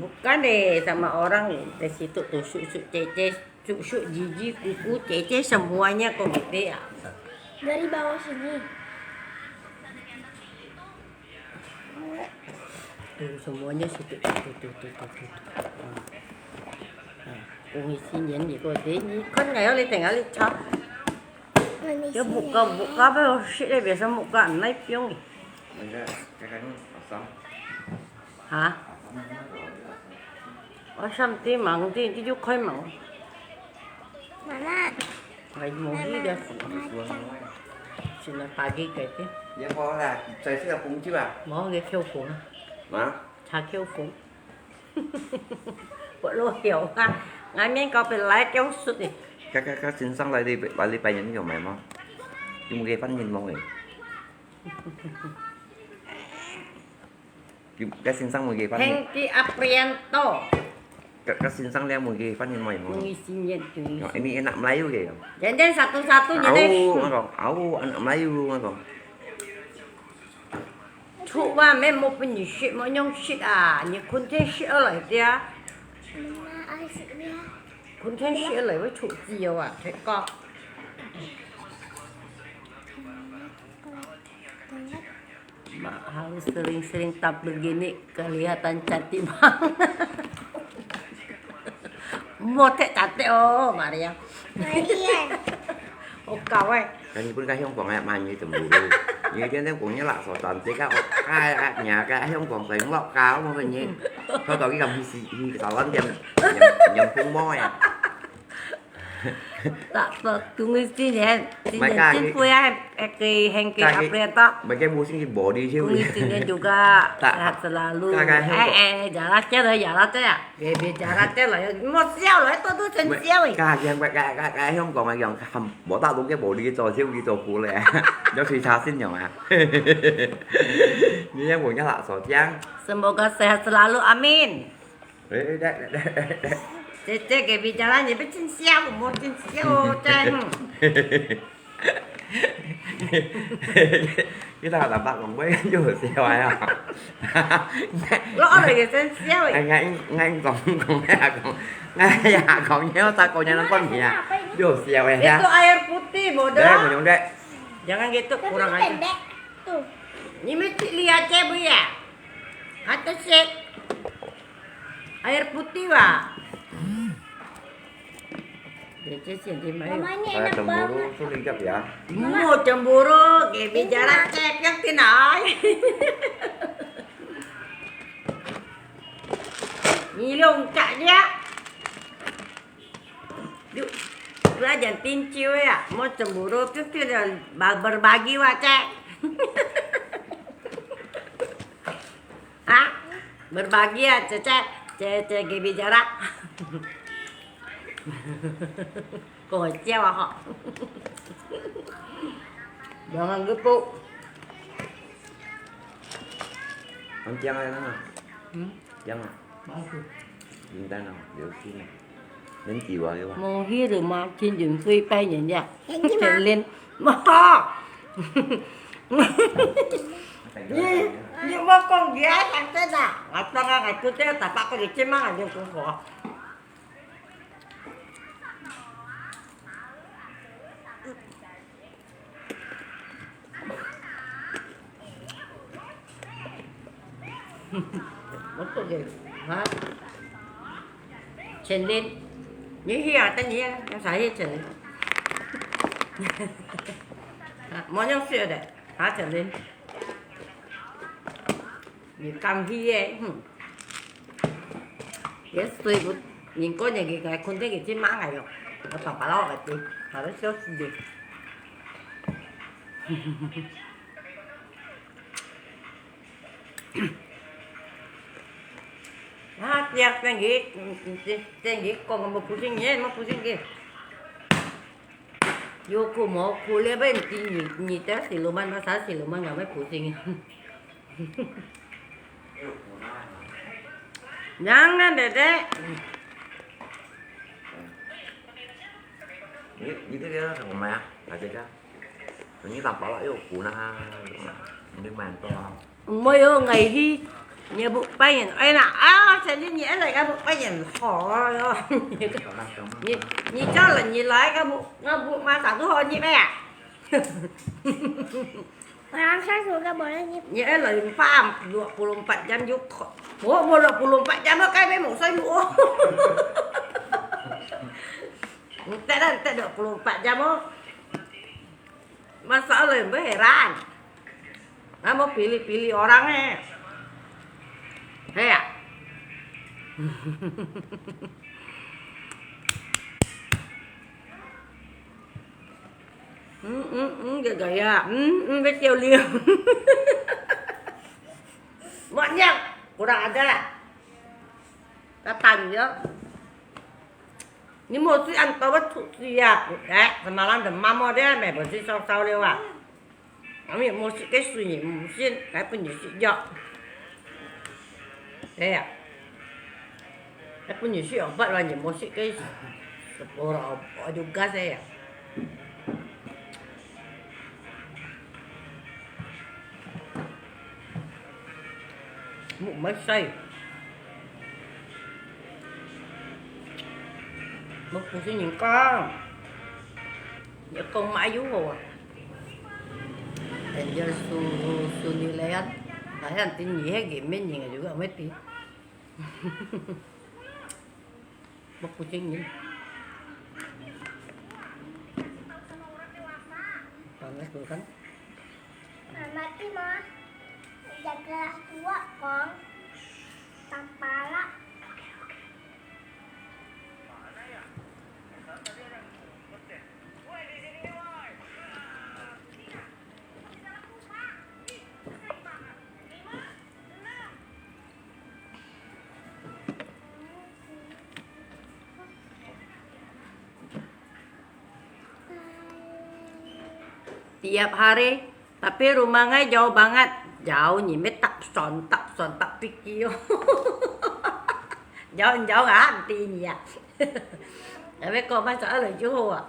Bukan deh, sama orang di situ tuh, su, su, cece, su, su, jiji, kuku, cece, semuanya kong iti ya. Dari bawah sini. Tuh, semuanya situ, tuh, tuh, tuh, tuh, tuh, tuh. Ah. Ah, 恭喜新年 ni ko, deh, ni, kan ngayon li tengah li chao. Yo buka, buka, apa, oh, shit, eh, biasa buka, nai piong. Hả? Ôi, sao tí mặn tí, tí chú khói mặn. Mama. Phải mua gì đó. Mama, mama, chăng. Xin là phải cái cái chứ. Vậy có là trời sẽ là phun chứ à? Mua cái kêu phun. Hả? Chả kêu phun. Bộ lô hiểu ha. Ngài miễn có phải lái kéo sụt đi. Các, các, các xin sang lại đi, lại đi bài nhắn kiểu mày mà. Chúng cái phát nhìn mong này. Các xin sang một cái phát nhìn. Hengki Aprianto. Các, các xin sang leo một cái phát nhìn mày mà. 恭喜新年, 恭喜新年. Ini anak Melayu kì. Jangan satu-satu je deh. Au, ngako. Au, anak Melayu ngako. Chụp wa mẹ một bên như shit, một nhông shit à, như khun thiên shit ở lại tia. Khun thiên shit ở lại với chụp gì à, thế co. Mak harus sering-sering tampil gini, kelihatan cantik banget. Mau tak cantik oh, Maria. Maria. Oh, kau eh. Kan ni pun kah hiong kuang eh, man ni tembu. Ni dia ni kuang ni lah so cantik kah. Kai ah nya kah hiong kuang sai ngok kau mau ni. Kau tahu kita mesti di kesalahan dia yang yang pun mau ya. Tao, tao, tunggu sini, sini, sini pun ya, eh, ke hengki apa ya tak? Mereka musim di body sih. Tunggu sini juga sehat selalu. Eh, eh, jalan aja lah, jalan aja ya. Baby jalan aja lah, ya. Mau siau lah, itu tu sen siau eh. Kah yang kah kah kah yang kong yang ham, mau tak dong ke body cho siau gitu pun leh. Jauh cerita sin yang ah. Ni yang punya lah so jang. Semoga sehat selalu, amin. Eh, eh, dek, dek, dek, dek, dek. Cek, cek, ke bicara ni, apa cin siau, mau cin siau, ceng. Kita tak dapat ngomong, kan jauh siau ya. Lo ada ke cin siau eh. Ngai, ngai, ngomong, ngomong ya, ngomong. Ngai ya, ngomong ya, tak kau jangan kon ya. Jauh siau ya. Itu air putih, bodoh. Dek, ngomong dek. Jangan gitu, kurang ajar. Pendek. Tuh. Ni mesti lihat cek bu ya. Kata cek. Air putih, Wak. Dia cemburu, sulit tak ya? Mau cemburu, dia bicara cek yang tinai. Ni long cak dia. Yuk, belajar tinju ya, mau cemburu, piu piu dia berbagi wak cek. Ha? Berbagi ya, cek cek, cek cek, dia bicara. Kocak ah ho. Jangan gitu. 很讲的啦。嗯，讲啊。蛮好。简单啊，有趣呢。能几碗有啊？Mau hiru ma, cincin kui pai nyen ya. Cincin ma. Cincin. Maha. Ni, ni mau kong dia, santai dah. Atau nggak, nggak, tu dia tak apa, kau licin mah, dia kong kau. Betul ke? Ha? Chen Lin. Ni hia, tadi ya, yang saya Chen Lin. Ha, mau yang sih ada. Ha, Chen Lin. 你讲起个，哼，也睡不，人个年纪，该困得个真慢个哟，我爸爸老个的，他都笑死的。啊，这样等于，嗯，嗯，这，等于讲个，没不信个，没不信个。 Yo ku mau ku le ben ti ni, ni ta siluman, masa siluman nggak mau pusing. Jangan, Dedek. Ni, ni tu dia sama ya, ada ya. Ni tampak lah yo ku na, ni main tu. Môi ô, ngày hi, nhớ bụng bánh ơi nè, à, sẽ như nhớ lại cái bụng bánh hò rồi. Nhớ, nhớ cho là nhớ lại cái bụng, cái bụng mà sao cứ hò nhịp ấy à? Orang saya suka boleh nyip. Nhớ lại pha dua puluh empat jam yuk. Ủa, mua dua puluh empat jam cái bé một xoay mua. Tết đó, Tết dua puluh empat jam á. Masa lain berheran. Kamu pilih-pilih orang eh. He ya? Hmm, hmm, hmm, gaya-gaya. Hmm, hmm, kecil dia. Maknya, kurang ajar lah. Datang je. Ni mesti ăn tao bắt thụ siap, eh, semalam demam mau dia, mẹ mesti sao sao liu ah. Kami mesti cái suy nghĩ, mesti cái pun gì suy nhọ. Thế à? Cái pun gì suy obat là gì mesti cái sepuluh juga saya. Muk mai sai. Muk pusing nyingkong. Ya kong mai yu ho. Angel su su ni lean. Hai han tin ni he ge men ning juga mesti. Muk pusing ni. Panas tuh kan. Mama ti mah, udah kelas dua kong. Tapala. Tiap hari, tapi rumah ngai jauh banget. Jauh ni, me tak son, tak son, tak piki. Jauh, jauh ah, ti ni ah. Tapi kau masa ada jauh ah.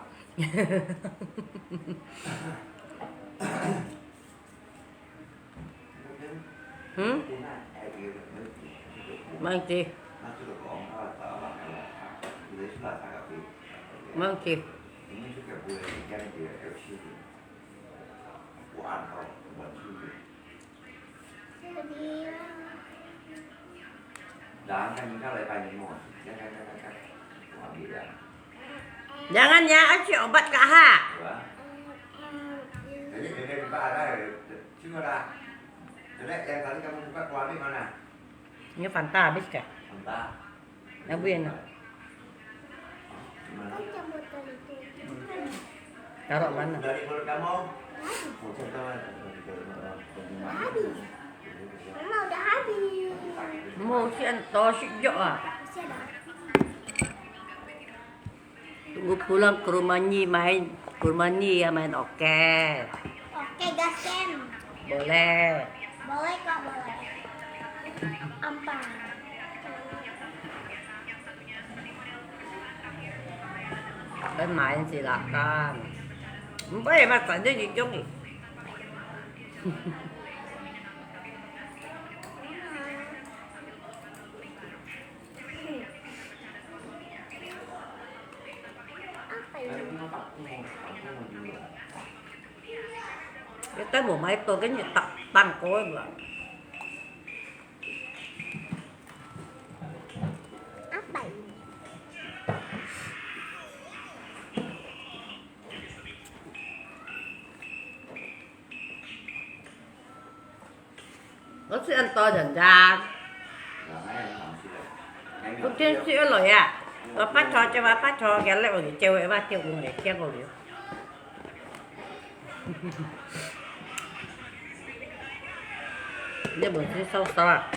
Hmm? Mang chi? Mang chi? Jangan ya, asyik obat kak ha. Ini Fanta habis kah? Nggak boleh, nah. Taruh mana? Habis. Mama udah habis. Mau si Anto si Jok ah. Masih ada. Tunggu pulang ke rumah ni main, ke rumah ni ya main oke. Oke, gasem. Boleh. Boleh kok, boleh. Ampang. Kan main silakan. Boleh mas tadi di jong ni. Apa ini? Kita mau main to kan tak tangkol lah. Apa ini? Có sự ăn to dần ra. Không trên sự lỗi à. Và phát cho cho và phát cho cái lệ ổn trêu và tiêu cùng để kia cầu liu. Dia buat sini sâu sâu à.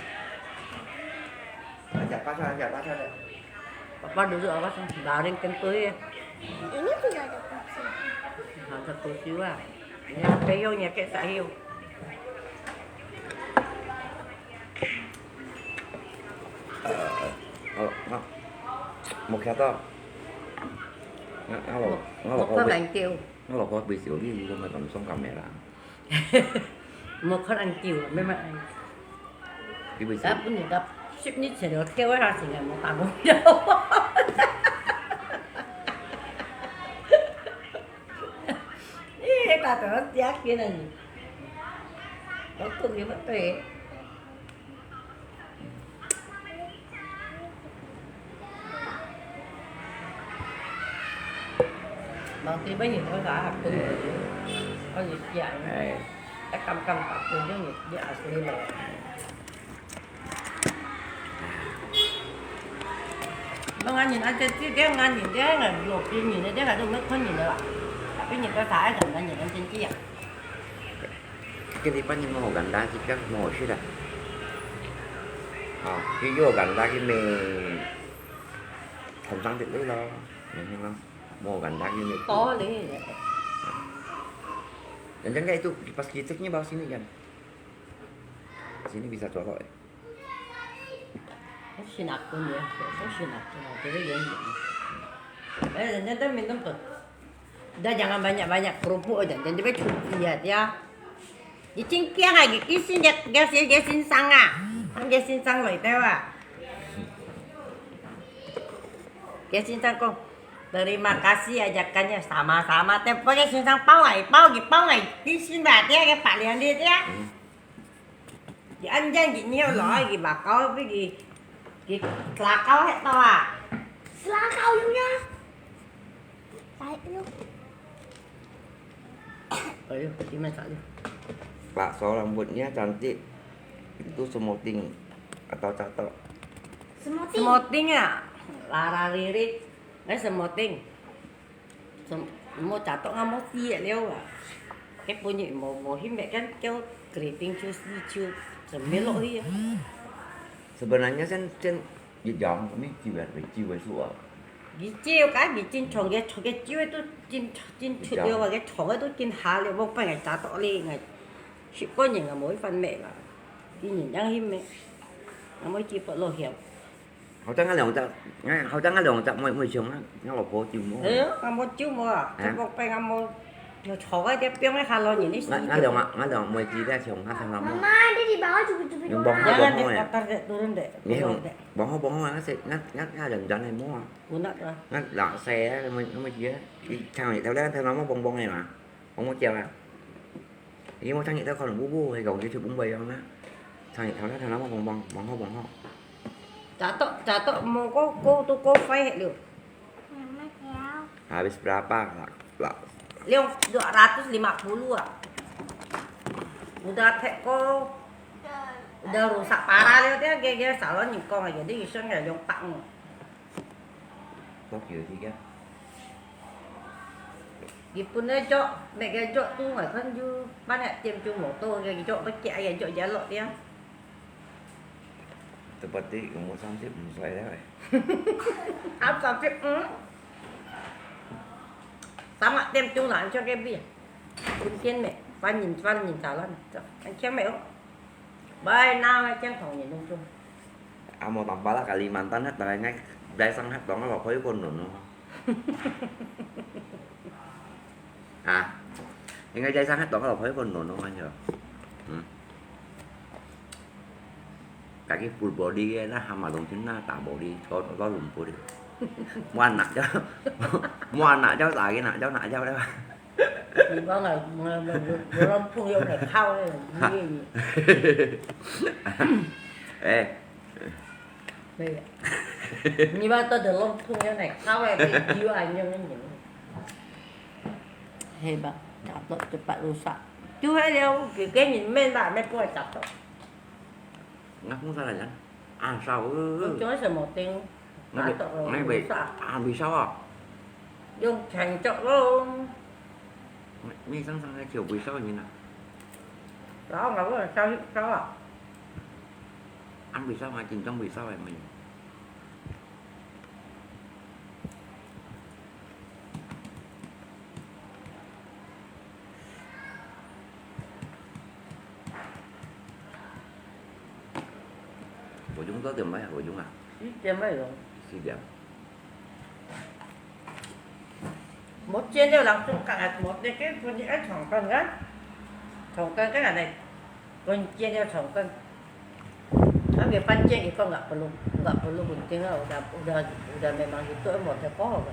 Ajak pasal, ajak pasal deh. Papa duduk apa sih? Baring kentut ya. Ini tidak ada kursi. Ada kursi lah. Ini apa hiu, ini kayak tak hiu. Ờ, ờ, ờ, một khát to. Ngã, ngã lộn, ngã lộn Một có không bị, bánh kẹo. Ngã lộn không bị xỉu đi, không phải còn sống cầm mẹ là. Một con ăn kiều, mấy mà ăn. Cái bị xỉu. Đáp ứng đáp ship như thế đó, kêu ra thì là một tảng một đâu. Ê, ta tưởng nó tiếc kia này. Có công nghiệp mất tuệ. Mà khi bấy nhiêu có cả hạt tu rồi, có gì chả. Ê. Cái cam cam tập tu chứ gì, gì à, xui mà. Nó ngán nhìn ăn trên chiếc, cái ngán nhìn cái là lột đi nhìn cái là đừng mất khó nhìn nữa. Cái nhìn cái phải là ngán nhìn ăn trên chiếc. Cái đi bắt mua gắn đá thì chắc mua xí là. Ờ, cái vô gắn đá cái mì thằng răng thì lấy lo. Mì nhưng mà mua gắn đá cái mì. Có đấy. Yang jangan itu pas kita ni bawa sini kan. Sini bisa colok. Hông xin akun ya, hông xin akun ya, jadi yang ni. Eh, jangan tu minum tu. Dah jangan banyak-banyak kerupuk aja, jangan dia cuci ya dia. Di chính kia ah, di chính dia dia dia chính sang ah, dia chính sang rồi tahu ah. Dia chính sang kong, terima kasih ajakannya, sama-sama. Tapi dia chính sang bao ai bao, di bao ai, di chính ba dia ke pak lian dia dia. Kì ăn jang kì ngiu lòi, kì bà kau với kì, kì sla kau hết to à. Sla kau yung nha. Tại luôn. Ôi, kì mà sla luôn. Pak, seorang buatnya cantik. Itu smoking atau catok? Smoking. Smoking à? Lara lirik. Cái smoking. Mô chả tông ngà mô tiết liu à. Cái bún nhị mô mô hí mẹ cái kéo kri tinh chiu si chiu. Sớm mê lọ hí à. Sebenarnya sen sen di jang mi chiu ya, chiu ya su à. Di chiu cái di chiu chong cái chong cái chiu tu chiu chiu chu liu à, cái chong cái tu chiu hà liu, mô phải ngày chả tông li ngày. Ship bún nhị ngà mô hí phân mẹ à. Di nhị yang hí mẹ. Ngà mô chiu bớt lô hiệp. 好像那兩隻，哎，好像那兩隻妹妹像啊，那老婆就無。哎，阿無酒無啊，啊？中國病阿無，有坐个，這病个下落人的時間。那，那兩個，那兩個妹子在想，那看他們。Mama, dia di bawah cukup-cukup. Yang bawah, bawah, bawah, ya. Jangan deh, kotor deh, turun deh. Ni, turun deh. Bawah, bawah, na, na, na, na, jangan, jangan, mau ah. Guna tu ah. Na, lah, saya, nama, nama dia? Di, thằng này, tao đang, thằng nó mau bông bông này mà. Không có chèo à? Ý mua trang nghiệp tao còn bú bú hay còn cái chụp bún bầy không á? Trang nghiệp thảo đó thảo nó bông bông, bông hô, bông hô. Chả tọ, chả tọ mua có, có, tôi có phải hết được. Mama kéo. Habis berapa lah? Lah. 两, dua ratus lima puluh啊。Udah teko, udah rusak parah了，dia, dia, dia salon人講啊，有的医生啊，两百五。 多久時間？日本个藥，每个藥都好像就半个點鐘無到，个藥都寄个藥也落了。 Seperti umur三十五歲了欸。啊，三十五。三个點鐘啦，你像个咩？今天咩？翻人，翻人咋了？很像没有？喂，那个健康人弄出。啊，無辦法啦，Kalimantan hat，大概應該在上海當个老婆又不能咯。啊，應該在上海當个老婆又不能咯，感觉。嗯。 Kaki full body ke, na hama dong chin na ta body, cho, cho lum body. Mua nak cho, mua nak cho ta ke nak cho nak cho đó. 你講啊，我，我，我，我攏朋友來靠咧，你，你。 Eh, 沒有。你把到底攏朋友來靠咧，你有恁樣个人。係吧？Catok cepat rusak。就係了，佢个人面吧，乜不會catok。 Ngak mung sa yan. Ang sao. Ang sao, eh. Ang sao, eh. Ngai be, ang bisa ah. Yung chèn chok lo. May, may isang sang chiu bisa yun ah. Sao nga lo, sao, sao ah. Ang bisa nga chin chong bisa eh, may. 我用到點半啊？我用啊。四點半咯。四點。無煎了，人做工啊，無，你个分你愛長工啊，長工个啊，你分煎了長工。 Ambil pancing ikon nggak perlu, nggak perlu gunting lah, udah, udah, udah memang gitu, eh, mau teko apa?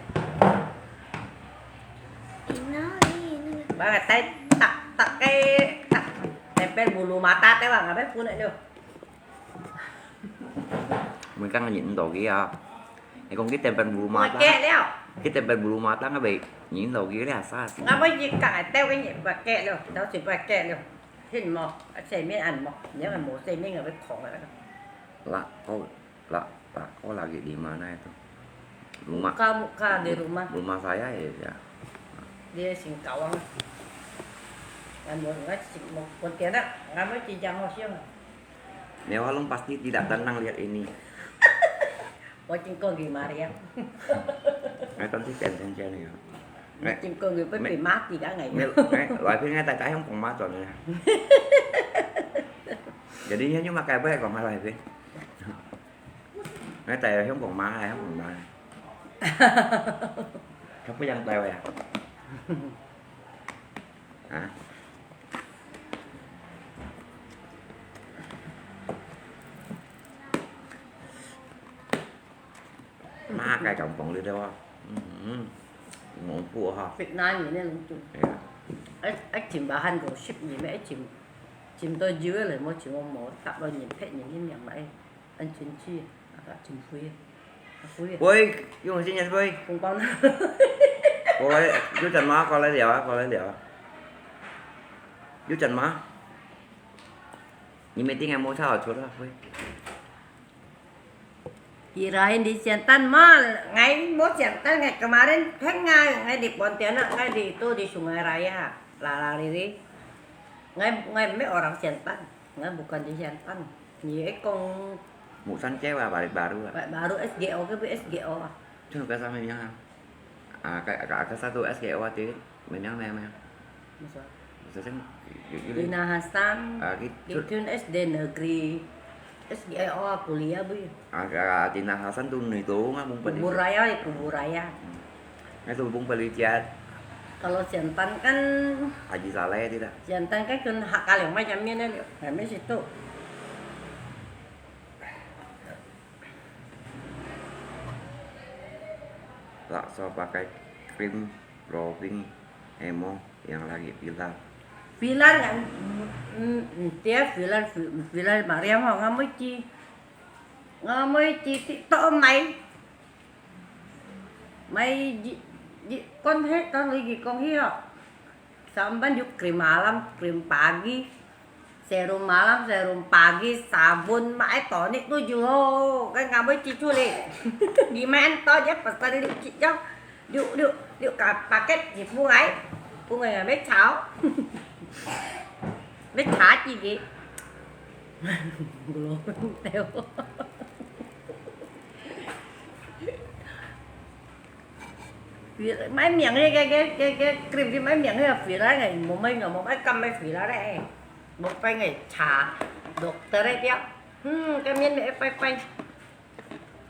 Bang, tay, tak, tak, eh, tak, tempel bulu mata, tay, bang, apa pun nak tu? Mereka ngajin ndo kia. Ikon kita tempel bulu mata. Pakai liao. Kita tempel bulu mata ngabe ngajin ndo kia, asa. Ngapa jika, tay, ini pakai liao, tahu si pakai liao. Hin mo, sê-miên ăn mo, nếu mà mô sê-miên người với khổ rồi. Lah, oh, lah, lah, oh, lagi di mana itu? Rumah. Muka, muka di rumah. Rumah saya ya, ya. Dia sing kawang. Ngăn mo, ngăn sing mo, Pontianak, ngăn mo chỉ jang ho siang. Nyawa long pasti tidak tenang lihat ini. Ôi, chính con gửi Maria. Ngay con thích đèn trên trên này. Chính con gửi bất kỳ mát gì cả ngày. Ngay, ngay, loại phim ngay tại cái không còn mát rồi này. Jadi, nhưng mà cái với còn hai loại phim. Ngay tại không còn mát, không còn mát. Không có dân tèo à? Hả? Má cái trong phòng đi đâu? Ừ, ngủ phù ha. Việt Nam gì nên lung chung. Dạ. Ấy, ấy chim bà han gỗ ship gì mà ấy chim, chim tôi dưới rồi mua chim mua mỏ, tập bao nhiêu phép nhiêu cái miệng mà ấy. Ăn chín chi, à, chín phui, à, phui. Ôi, Dung sinh nhật Phui. Không bao. Cô lấy, Dung Trần Má, cô lấy điều á, cô lấy điều á. Dung Trần Má. Nhìn mấy tiếng em mua sao ở chuột đó, Phui. Kirain di Siantan mah, ngai mo Siantan, ngai kemarin kan ngai, ngai di Pontianak, ngai di itu, di Sungai Raya, Lalariri. Ngai, ngai me orang Siantan, ngai bukan di Siantan. Ni ekong. Muksan Cewa, balik baru lah. Balik baru S G O ke, S G O ah. Cuma ke sama yang ah. Ah, ke, ke, ke satu S G O ah, di, menang, menang, menang. Masa? Masa sing, y-, y-, y-, Dina Hasan, ah, gitu. Di Tun S D Negeri. S G O ah, kuliah, bu. Ah, ke, Dina Hasan tu ni tu, nggak mungkin. Kubur Raya, ya, Kubur Raya. Hmm. Nggak tu bung pelicat. Kalau Siantan kan Haji Saleh tidak. Siantan kan kun hak kalian macam ni, nah, kami situ. Laksa pakai krim, glowing, emo, yang lagi filler. Filler kan, mm, mm, dia filler, fi-, filler Mariam ho, ngamui ci, ngamui ci TikTok mai, mai ji-, 你講起，當你講起哦，上班有cream malam、cream pagi, serum malam、serum pagi, sabun，買到你都有哦，該俺會記住嘞。你買多，也不是你去叫，六六六个paket，你不愛，不愛也没吵，没差几个。買名个个个个个cream，買名个filler个，無買無買敢買filler个，無買个茶，doctor个了。嗯，个面个拜拜，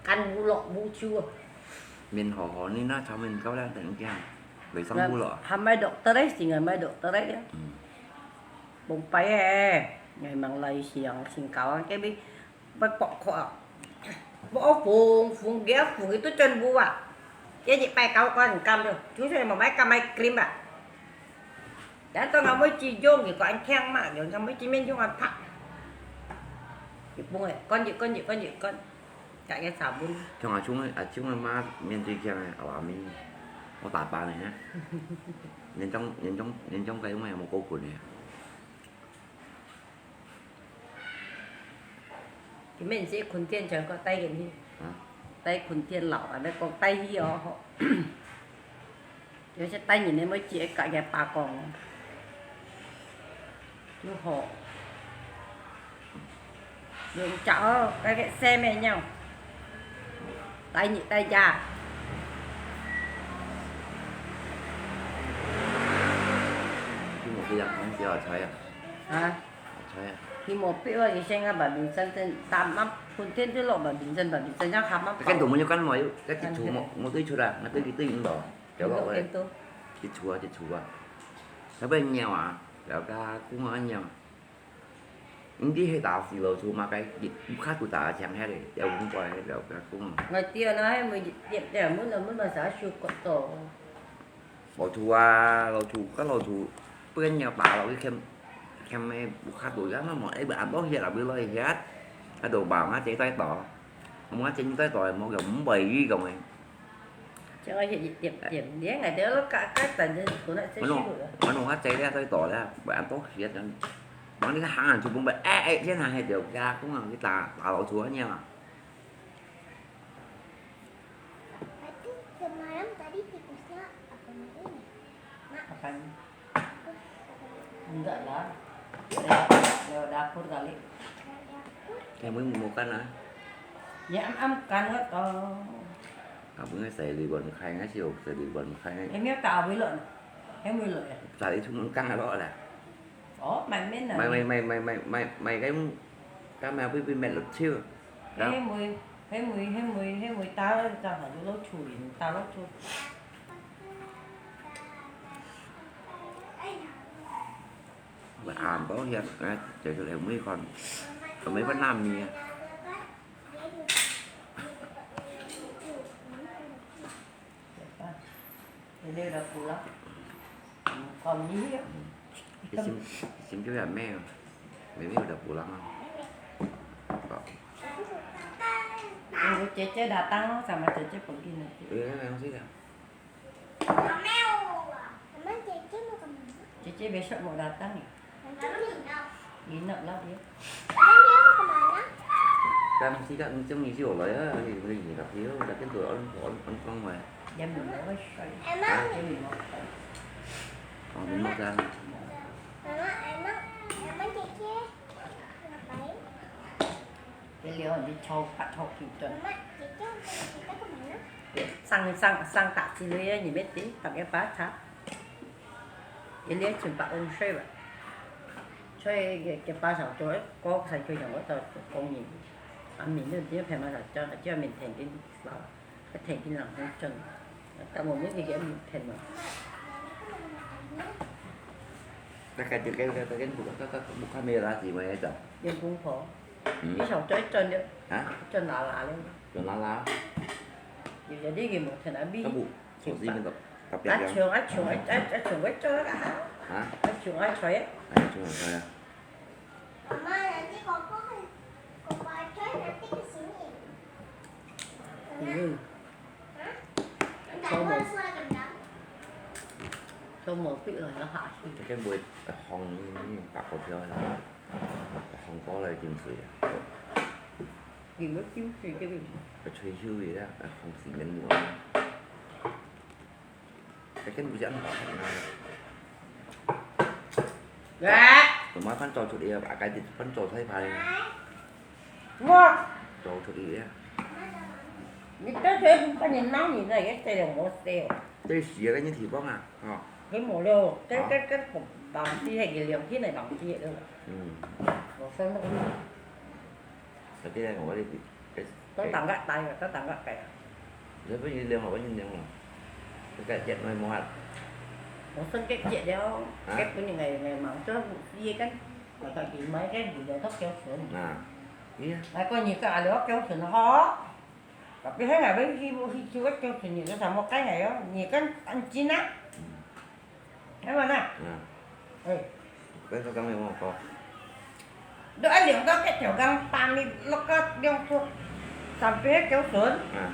干烏落烏手啊。面好好，你那上面高了等一下，會上烏落啊。還買doctor个，先買doctor个了。嗯。無拜个，𠊎望來想，先搞啊，个面 會爆破啊！無風，風个風佢都轉烏啊！一日拜九關毋敢了，就算無買敢買cream啊！但當我妹子用，佢講聽嘛，用佢妹子面用啊拍。佢幫佢乾一乾一乾一乾，加个sabun。像阿聰个，阿聰个媽面最強个，阿爸面，我打扮个呢。年長年長年長个，因為無高分个。 佢面色坤天全个帶緊去，啊？帶坤天老啊，你講帶去哦，吼。有些帶人个妹子个，个爸講，又好，又食哦，該个生个肉，帶你帶家。你無去啊？你食菜啊？啊？ 菜啊。佢無逼我，佢先个白冰山等，打嘛，春天就落白冰山，白冰山要下嘛。跟土木有關嘛，有，該一處無，無對出啊，那對對毋到，掉落去。一處啊，一處啊。那邊鳥啊，了个公啊鳥。你去打水落處嘛，該一，一下就打強下咧，掉五百，了个公啊。我知啊，那還沒，掉，掉，門了，門了，啥修過到。 老鼠啊，老鼠，該老鼠，分人打落去，欠，欠个無較多，該麼無，哎，恁多血啊，會落血，該都把我姐帶到，我姐帶到，無个，毋會去講个。就愛一點點，你看，就落加，加等陣，可能再修了。我弄，我弄我姐咧，帶到咧，會恁多血，等，等你行啊，就分，哎，哎，先行，還就加，講啊，去打，打老鼠啊，你啊。 Berarti semalam tadi tikusnya apa main? Mak, Makan. Enggak lah. Lewat, lewat dapur kali. Lewat dapur? Kamu mau makan ah? Ya, am, am, kan nggak tahu. Kamu nggak saya di luar makan, nggak sih, saya di luar makan. Em, ya, tak boleh. Em, boleh ya? Tadi cuma makan apa lah? Ủa, mày mới nở. Mày, mày, mày, mày, mày, mày, mày cái, cái mà biết, biết mệt lắm chứ. Đó. Thế mười, thế mười, thế mười tao, tao phải vô lối chùa, tao lối chùa. Mà ăn bao nhiêu, à, trời, trời, mấy con, mấy con nam nè. Dia dah pulang. Kau ni ya. Isim, isim juga mel. Mel dah pulang ah. Kok. Tunggu Cece datang sama Cece pergi nanti. Iya, memang sih dah. Emang Cece mau kemana? Cece besok mau datang ya? Nginep lah dia. Emang dia mau kemana? Kan si Kak Enceng ngisi oleh ya, ngisi ngisi tapi ya, tapi tu orang orang orang orang mah. Dia minum apa sih? Emang dia minum apa? Oh, minum kan. Mama, emang emang Cece ngapain? Cái liều đi châu, cắt châu kiểu trần. Mama, Cece ngapain? Cece kemana? Sang sang sang tak sini ya, ni mesti pakai pacar. Cái liều chừng bạc ông sơi vậy. Sơi cái cái ba sáu cho có sai cho nhau có tao công nhận. Anh mình nên tiếng phải mà là cho cho mình thành cái sao. Cái thành cái lòng không chân. Tao một cái gì cái mình thành mà. Cái cái cái cái cái cái cái cái cái cái camera gì mà vậy? Điện cũng có. 嗯。你想追真的？啊？真拿拿的。有拿拿。有些你给我看啊，比。那不，手机那个，打表扬。啊，像啊像啊啊啊像我做那个哈。啊？啊，像啊像啊。哎，就很漂亮。妈妈，你这个不会，我把这个这个行李。嗯。啊？你打过来说怎么样？我不要下去。佢根本放白股票啦，放過來金水啊，你們金水這個，佢吹噓佢啦，放水面無啊。佢根本就安排好啦。喂，做麼个搬走出去啊？把該地搬走太快。我，走出去啊！你到時候把你鬧你那個這種模式哦。對，是啊，跟你提供啊，哦。佢無了，這這這房子係佢兩千个房子了。嗯。我說那個，那邊我的，都等个大啊，都等个大啊。你不用量了，不用量了，這个一來無法。我算个一了，啊？該本來我我忙做護士个，我到底買个物料都交存。啊，對啊。來，過年个啊，了交存吼。 Tapi hai ngai ben hibu hicu kan kêu sunyi tu sama kai ngai yo, ni kan anjing ah. Hai mana? Nah. Eh. Kan kau kami mau kau. Dua liang tu ke kêu gang pami lokot liang tu. Sampai kêu sun. Nah.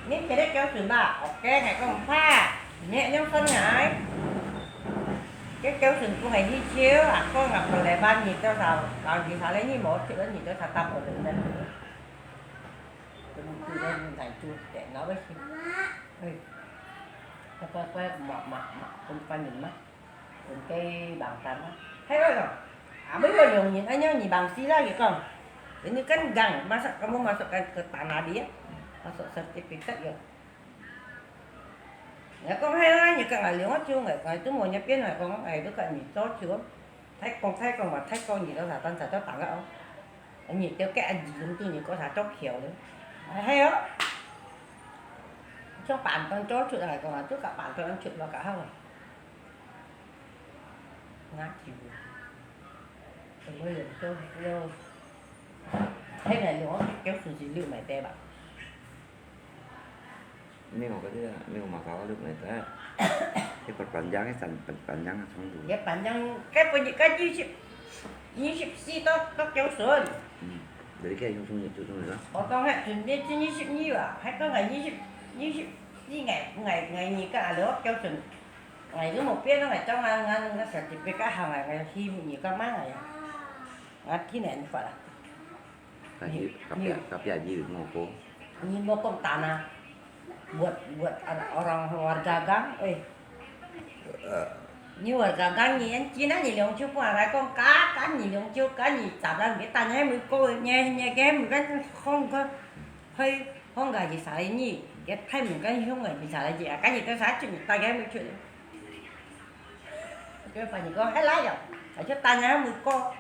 Ni kira kêu sun ba? Oke, ngai kong pa. Ni liang sun ngai. Cái kéo sừng của ngày đi chiếu, à, con ngọc còn lại ba nhịp cho sao, còn gì sao lấy nhịp một triệu nhịp cho sao tập của đừng nên. Tụi mình tụi đây mình thầy chuột để nó với xin. Ê, quay quay quay, mà mà mà con quay nhìn mắt, con cái bàn tay mắt, thấy rồi không? À, bây giờ dùng nhìn anh nhớ nhìn bằng xí ra gì con, ini kan gang, masa kamu masukkan ke tanah dia, masuk sertifikat ya. Ngài con hay lắm, ngài con ngài liu chiu ngài con tu mo ngài pian ngài con ngài tu kan ni cho chiu. Thái con Thái con mà Thái con gì đó là tan sa cho tang á. Anh nhị kêu cái anh gì cũng tu nhị có sa cho khiu nữa. Hay á. Cho bạn con cho chuột ngài con à, tu cả bạn con ăn chuột mà cả hông. Ngã chịu. Tôi mới lượm cho vô. Thế này luôn, kéo sừng gì lượm mày tê bạn. 沒有，搿個，沒有馬上就來得。一般搬家，一般，搬，搬家啊，衝突。也搬家，該不，該二十，二十四到，到九十。嗯，這個可以用衝突就衝突了。我講該準備至二十二吧，還講該二十，二十四，𠊎，𠊎，𠊎二個阿六九十，𠊎就無變咯，𠊎將𠊎，𠊎，𠊎certificate行，𠊎，𠊎去二個買，𠊎，𠊎去年發啊。 Tapi, tapi, tapi Aji ngoko. Ni ngoko tanah. Buat, buat orang warga gang, eh. Ni warga gang ni, Cina ni liang chiu pun, rai kong ka, kan ni liang chiu, kan ni zaman, kita ni mui ko, ni, ni ke mui kan hong ko, hoi, hong ga ji sa ni, ke thai mui kan hong ga ji sa ji, kan ni ta sa chu ni ta ke mui chu. Cái phải có hết lá rồi. Ở trước ta nhá, mười cô.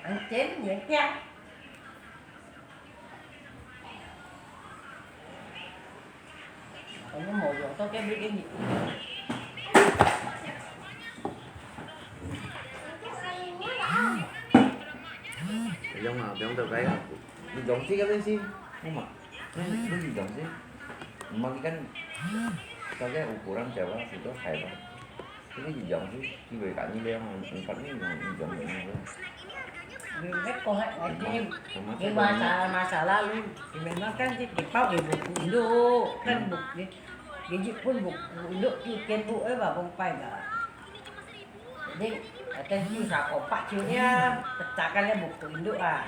Ăn chén nhẹ kia. Còn nó màu dầu tao cái biết cái gì. Giống à, giống tao cái. Giống xí cái xí. Không mà. Nó, nó gì giống xí. Mà cái kan, tao cái ukuran Jawa xí tao phải rồi. Cái gì giống xí, cái về cả như leo, không, không phải như giống, như giống vậy. Hết cô hết, hết cái, cái mà sao, mà sao lá luôn. Thì mình nói cái, cái, cái bao cái bột củ đô, cái bột cái, cái gì cũng bột củ đô, cái, cái bột ấy vào bông quay cả. Jadi, ata chiu sa ko pak chiu nia, pecahkan le buku induk ah.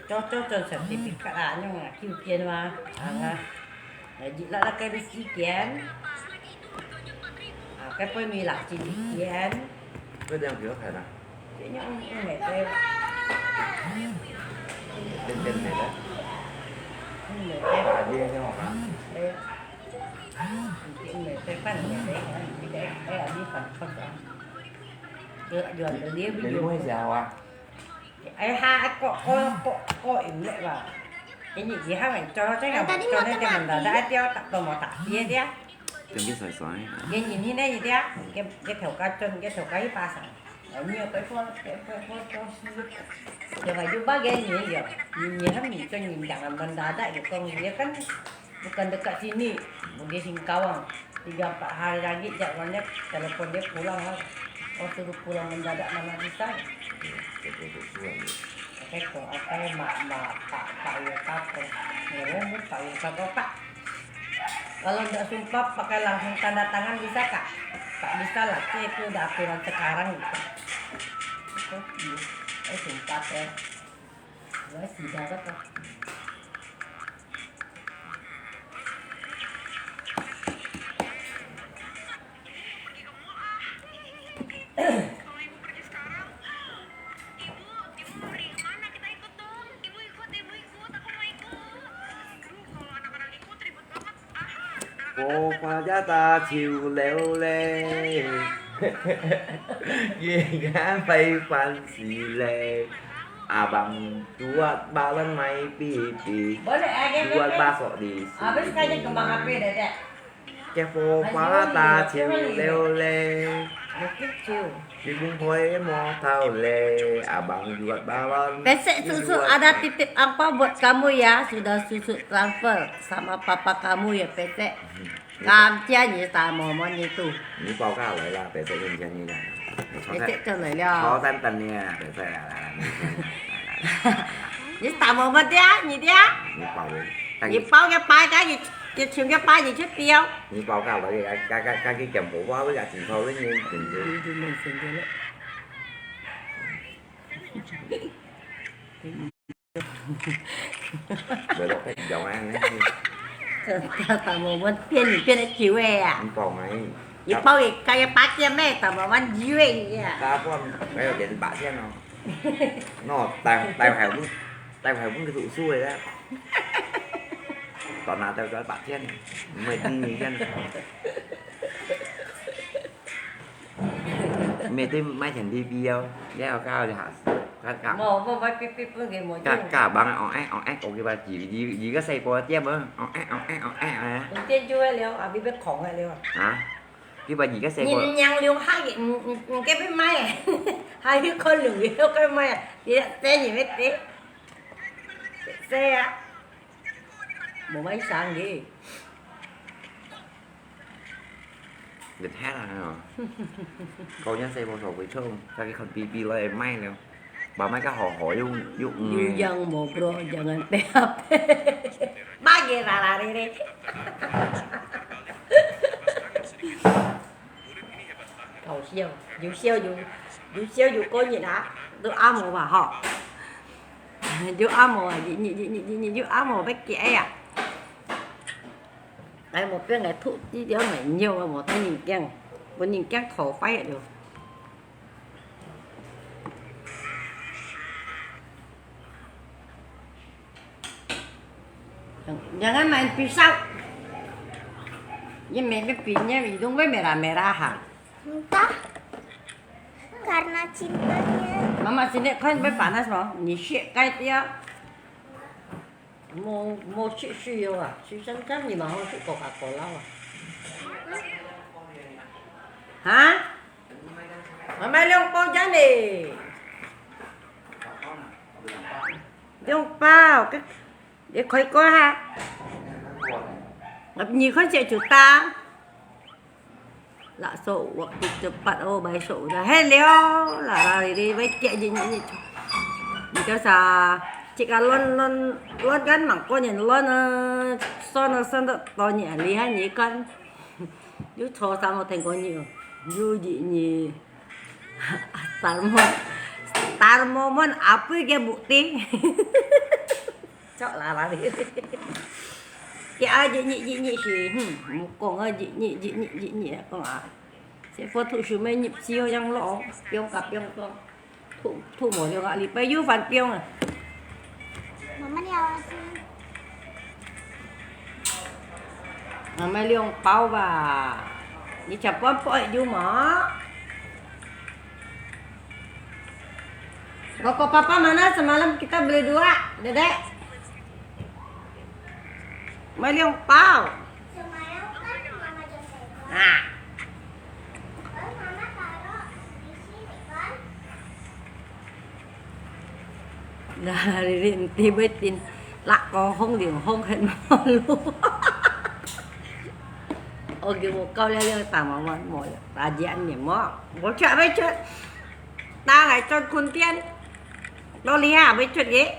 Cho, cho, cho sertifikat ah, nyong ah, kiu kian ma. Ah, nga. Jadi lah lah kai besi kian. Ah, kai poi mi lah chin kian. Có đang kiểu thầy nè. Cái nhong, nhong mẹ tê. Tên tên này đó. Nhong mẹ tê. À, đi theo học hả? Ê. Nhong mẹ tê, phải mẹ tê, cái, cái, cái, đi phần không đó. Dua, dua, dua, dia Jadi video. Mau siapa? Ai ha, ko, ko, ko, ko, ini lah. Ini dia ha, cho nó chắc là cho nó cái mình đã đã tiêu tập tò mò tập kia dia. Đừng biết xoài xoài. Cái nhìn thế này dia, cái, cái thầu cá chân, cái thầu cá hít ba sẵn. Ở nhiều cái phone, cái phone, phone, phone. Giờ phải giúp bác cái nhìn rồi. Nhìn, nhìn hấp nhìn cho nhìn đằng là mình đã đại được con gì cắn. Bukan dekat sini, Bugis Singkawang. Tiga empat hari lagi jak banyak telepon dia pulang lah. Oh, suruh pulang mendadak mana bisa. Pakai kong akai mak mak pak pak ya tak kong. Ngomong pak ya tak kong pak. Kalau ndak sumpah, pakai langsung tanda tangan bisa, Kak? Tak bisa lah, Kak, itu udah aturan sekarang gitu. Itu, eh, sumpah, Kak. Wah, sudah, Kak. Abang jual balon mai pipi, jual bakso di sini. Habis kayaknya kembang api, Dedek. Kaya abang jual balon. Besek susu ada titip angpau buat kamu ya, sudah susu transfer sama papa kamu ya, Besek. 感謝你打么么你都。你包下來啦，別再用錢你啦。別再轉來了。坐等等你啊，別再啊，來來，你先啊，來來。你打么么的啊，你的啊？你包的，你包个包，該你，你請个包，你去標。你包下來，該該該該去檢查，我會甲檢查，你你你你你你你。 袂落去，有啊，你。打么么騙你騙得久个啊！你講啊，你包个，該个八千咩？打么么以為啊！打過沒有點八千哦。喏，大大海分，大海分佢讀書个啦。當拿到个八千，毋會第二千。 每天買田地皮哦，了後搞下，搞搞。無，無買皮皮分佢無用。搞搞幫哦哎哦哎，我给他幾幾幾个細波店哦，哦哎哦哎哦哎啊。有店就會了，啊，你要空个了。啊？你把幾个細波。你娘兩下也，嗯嗯嗯，該邊買，還有可能要該買，你這你要得，這啊，無買生意。 你睇下哦，高人細波所會衝，再去看B B來賣了，把賣个好好又又有樣無bro，jangan P H P。Bagi rara riri。搞笑，有笑有有笑有過癮啊，都阿毛吧吼，有阿毛啊，你你你你你你有阿毛要驚啊！ 哎，無變个吐，這條奶肉啊，無得人驚，分人驚吐壞了。Jangan main pisau. Ini main pipinya, hidung merah-merahan. Entah, karena cintanya. Mama sini kan panas mo, nyisik kai dia. 無無食水哦啊，水生生你嘛好食Coca-Cola啊？哈？我買兩包仔呢。兩包，你開過哈？你看這就大。 Lah sok wak cepat oh bai sok udah hello lah lari deh bai kiak je ni ni. Ni kasa cik alon lon lon kan mangko ni lon eh son eh son to to ni lihat ni kan. Yu cho sang oh tengko ni yu ji ni. Tarmo tarmo mon apa ke bukti. Cok lah lari. Ki a jik nyik jik nyik si, hmm, mukong a jik nyik jik nyik jik nyik kong a. Sik fo thu shu mei nyip si yang lo, piong ka piong kong. Thu thu mo yang a li pai yu fan piong a. Mama ni awak si. Mama liong pau ba. Ni chapon po yu ma. Rokok papa mana semalam kita beli dua, Dedek? Mai liang pau. Semalam kan mama jemput. Nah. Lalu mama taruh di sini kan? Dah, Riri enti betin. Lak kohong liang hong hen malu. Oke, mau kau liang liang sama wan mau. Tajian ni mau. Mau cak becut. Ta ngai chon kun tian. Lo lia bai chut ye.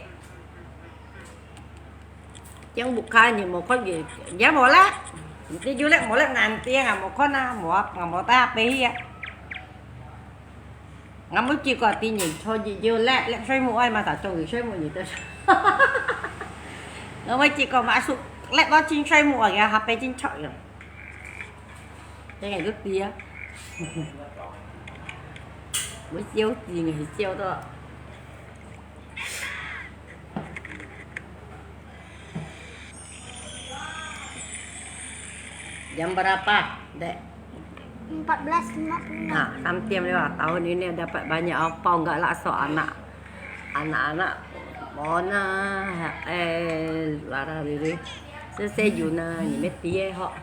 Yang buka ni mo khon ye. Ya mo la. 你有倷無倷眼睛啊？無看啊，無啊，無帶下背去啊。𠊎每次講，別人坐熱熱倷，倷睡目愛嘛，打中佢睡目你都。𠊎每次講嘛，叔，倷我真睡目啊，佢下背真著用。這個就對啊。我笑死，𠊎笑到。 Jam berapa, Dek? Empat belas lima puluh enam. Nah, 三點了啊，tahun ini dapat banyak angpau, enggak lah sok anak. Anak-anak, Mona, eh, Lara Riri. Sese Yuna, 你們畢業吼。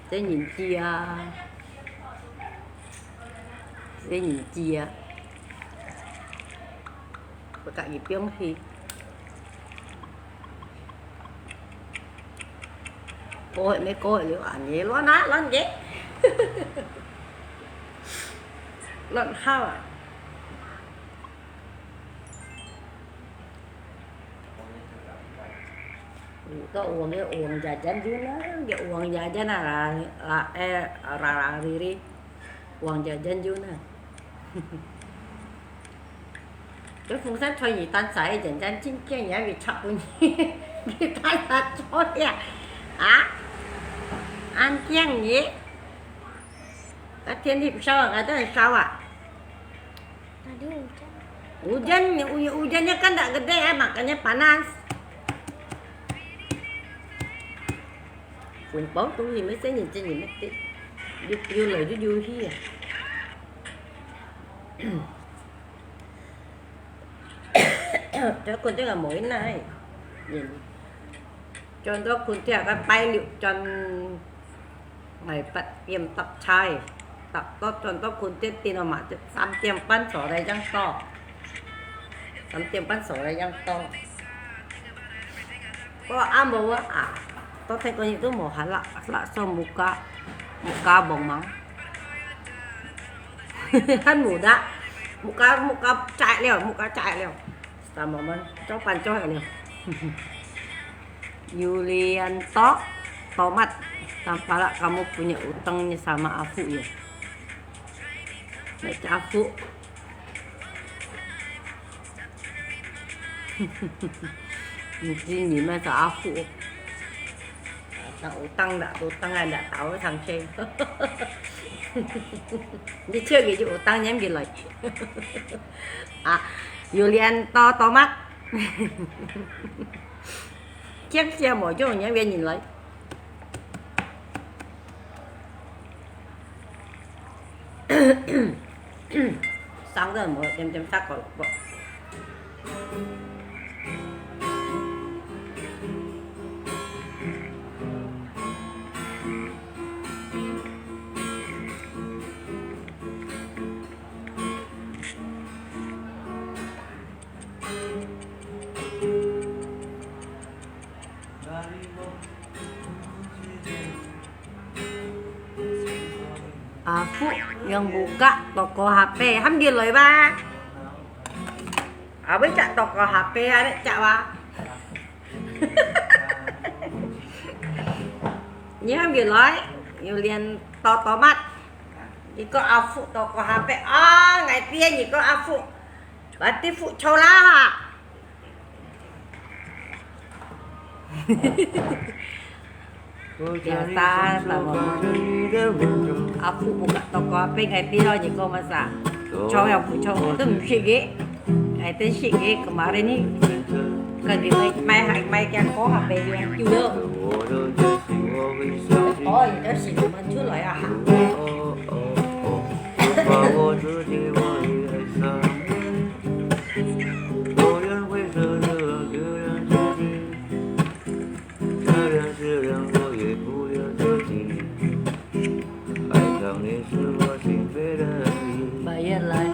這年紀啊。 細年紀啊，不甲佢放棄。過去咩過去了，恁呢亂啊，亂个，亂好啊。 Kau uangnya uang jajan Yuna, ya uang jajan Rara, eh, Rara Riri. Uang jajan Yuna. 這風扇吹你單儕，人家今天也沒插分你，你單儕做了啊？恁樣你，那天氣不燒啊，還在燒啊？ Tadi hujan. Hujan, hu-, hujannya kan ndak gede ya, makanya panas. Sumpah tu, ini saya nyencen ini, yuk, yuk lah, yuk, yuk, iya. Cho con chắc là mỗi ngày. Nhìn. Cho nó con theo cái bay liệu cho 𠊎八點搭車，搭到轉到墾丁啊嘛，三點半坐來正到，三點半坐來正到。我阿無啊，到泰國你都無閒啦，啦，so muka，muka bongmang。還無得，muka，muka cair了，muka cair了。 Tama man, coba coba ni. Yulianto Tomat, tampaklah kamu punya utangnya sama Afu ya. Nak Afu. Mesti ni masa Afu. Tang utang ndak, utang ndak tahu sampai. Ni cek gitu utang nyam gitu. Ah, Yulianto Tomat. Cek sia mo jong nyam bien nhìn lại. Sáng giờ mới chém chém sắc có lộc bọ. Afu yang buka toko H P, ham dia loi ba? Abis cak toko H P ada cak ba? Ni ham dia loi, Yulianto Tomat. Iko Afu toko H P. Ah, ngai pia ni ko Afu. Berarti Fu Chola ha. Biasa, sama. Afu buka toko H P ngai pia ni ko masa. Cho yang Fu Cho, tu mesti ke. Ngai tu sih ke, kemarin ni. Kan dia mai, mai, mai kian ko H P dia tu. Oh, itu sih teman tu lah ya. Bayar lah,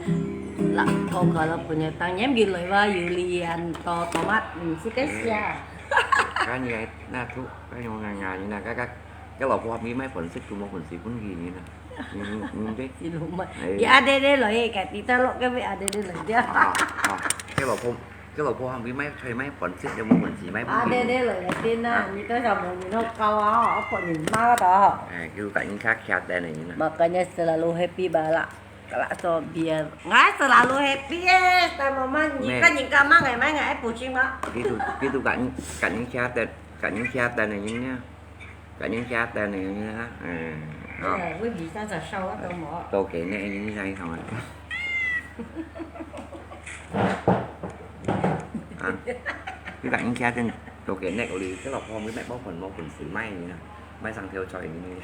lah, kau kalau punya tang nyam gila ba, Yulianto Tomat, hmm, si Kesia. Kan ya, nah tu, kan yang ngai ngai ni nah, kan, kan, kalau buat mi mai pun sih, cuma pun sih pun gini nah. Hmm, hmm, deh. Si Luma. Eh. Ya ada deh loh, eh, kat kita lo ke ada deh loh dia. Ah, ah, kalau pun 佢老婆還會買菜買飯食，又無飯食，買飯。啊，對對，來來，對啦，啊。你到時候無人好搞啊，吼，我幫你罵到吼。哎，佢就甲人家徛等个人啊。Makanya selalu happy bae lah. Kalau so biar, ngai selalu happy eh, tak mama ni kan ni kamang eh, mai ngai pusing ah. Gitu, gitu kat ni, kat ni siapa, kat ni siapa dan ini, kat ni siapa dan ini ha. Eh, oh. Ya, 我比上次少了多么。都给那个人家一场啊。啊，你kat ni siapa dan, 都给那个里，这老婆没买包粉，包粉水卖你啊，卖上条菜你。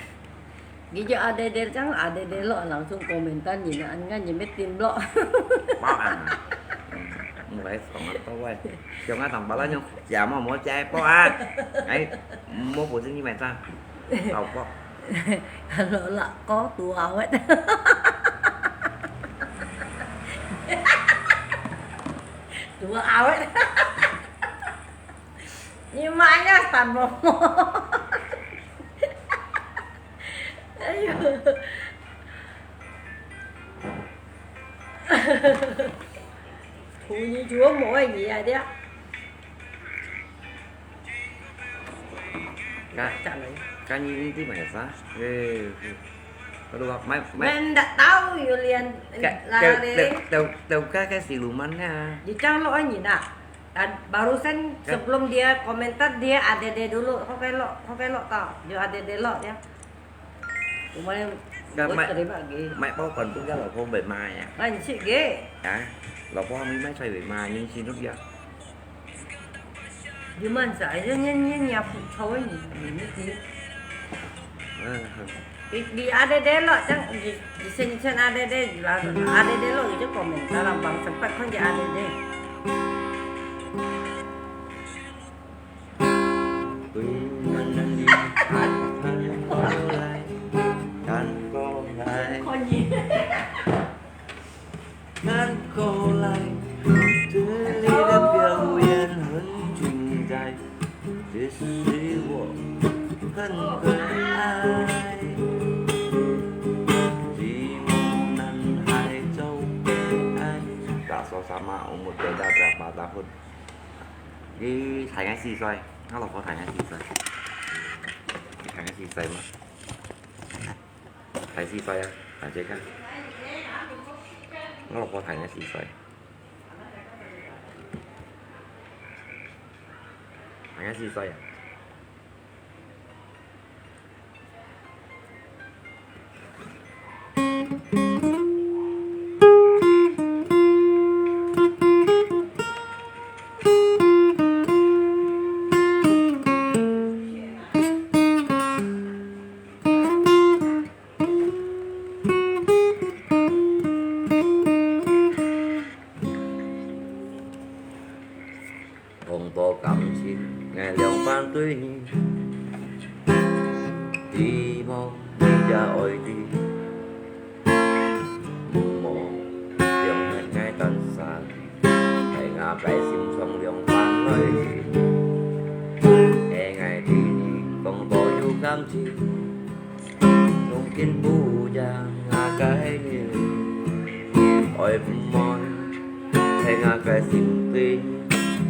Gija adede cang adede lo langsung komentar ni na, ngan ni metin lo. Bao ah. Mulai song atau wai. Siang ah tambah lah nyong, siapa mau cai bao ah. Ai, mau pusing ni macam. Tau bao. Kalau lah kau tua awet. Tua awet. Ni manya tambah mo. Ayo. Thu ni jua mo ai ni ah dia. Ka, ka ni ni ti mai sa. Eh, kalau mai mai. Men tak tahu Yulian. Ka, lah teu, teu, teu, teu ka ka siluman na. Di chang lo ai ni na. Barusan sebelum dia komentar, dia adede dulu. Hoke lo, hoke lo tau. Dia adede lo dia. Cuma yang buat terima lagi. Mai bao phần pun ka lo phong bai mai ah. Mai sik ge. Hả? Lo phong mi mai sai bai mai, nhưng xin lúc ya. Dia man sa, dia nyen nyen ya fu chau ni, ni ni. Di, di adede lo, cang di, di sen sen adede, la adede lo, itu komentar lah, bang sempat kan di adede. Tuy mình đi hai thân có lại, thân có lại. Con gì? 难过来，这里的表演很精彩，只是我很可爱。寂寞男孩找个爱。Tak susah mah, umur beda berapa tahun? Di 大我四歲，我老婆大我四歲。你大我四歲嘛？ 大四歲啊，大姐看。我老婆大我四歲。大我四歲啊。碰到感情，𠊎兩半對你，希望你也愛知。莫放忒𠊎單身，在𠊎个心上兩半來知。愛𠊎對你講到有感情， 從今不要那个你，愛毋愛，在𠊎个心底，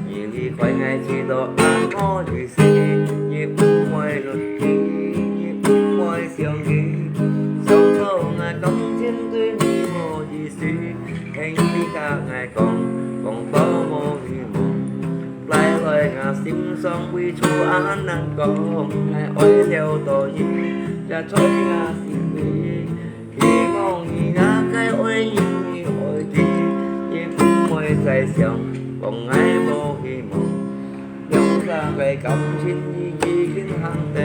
你離開𠊎去到恁無意思，你毋會落去，你毋會想起，想到𠊎感情對你無意思，聽你甲𠊎講，講到無希望。 來來，𠊎心上委屈恁難講，𠊎愛留到你，也在𠊎心裡。希望你也該愛你，你愛知，你毋會再想，講𠊎無希望。兩儕个感情已經行到，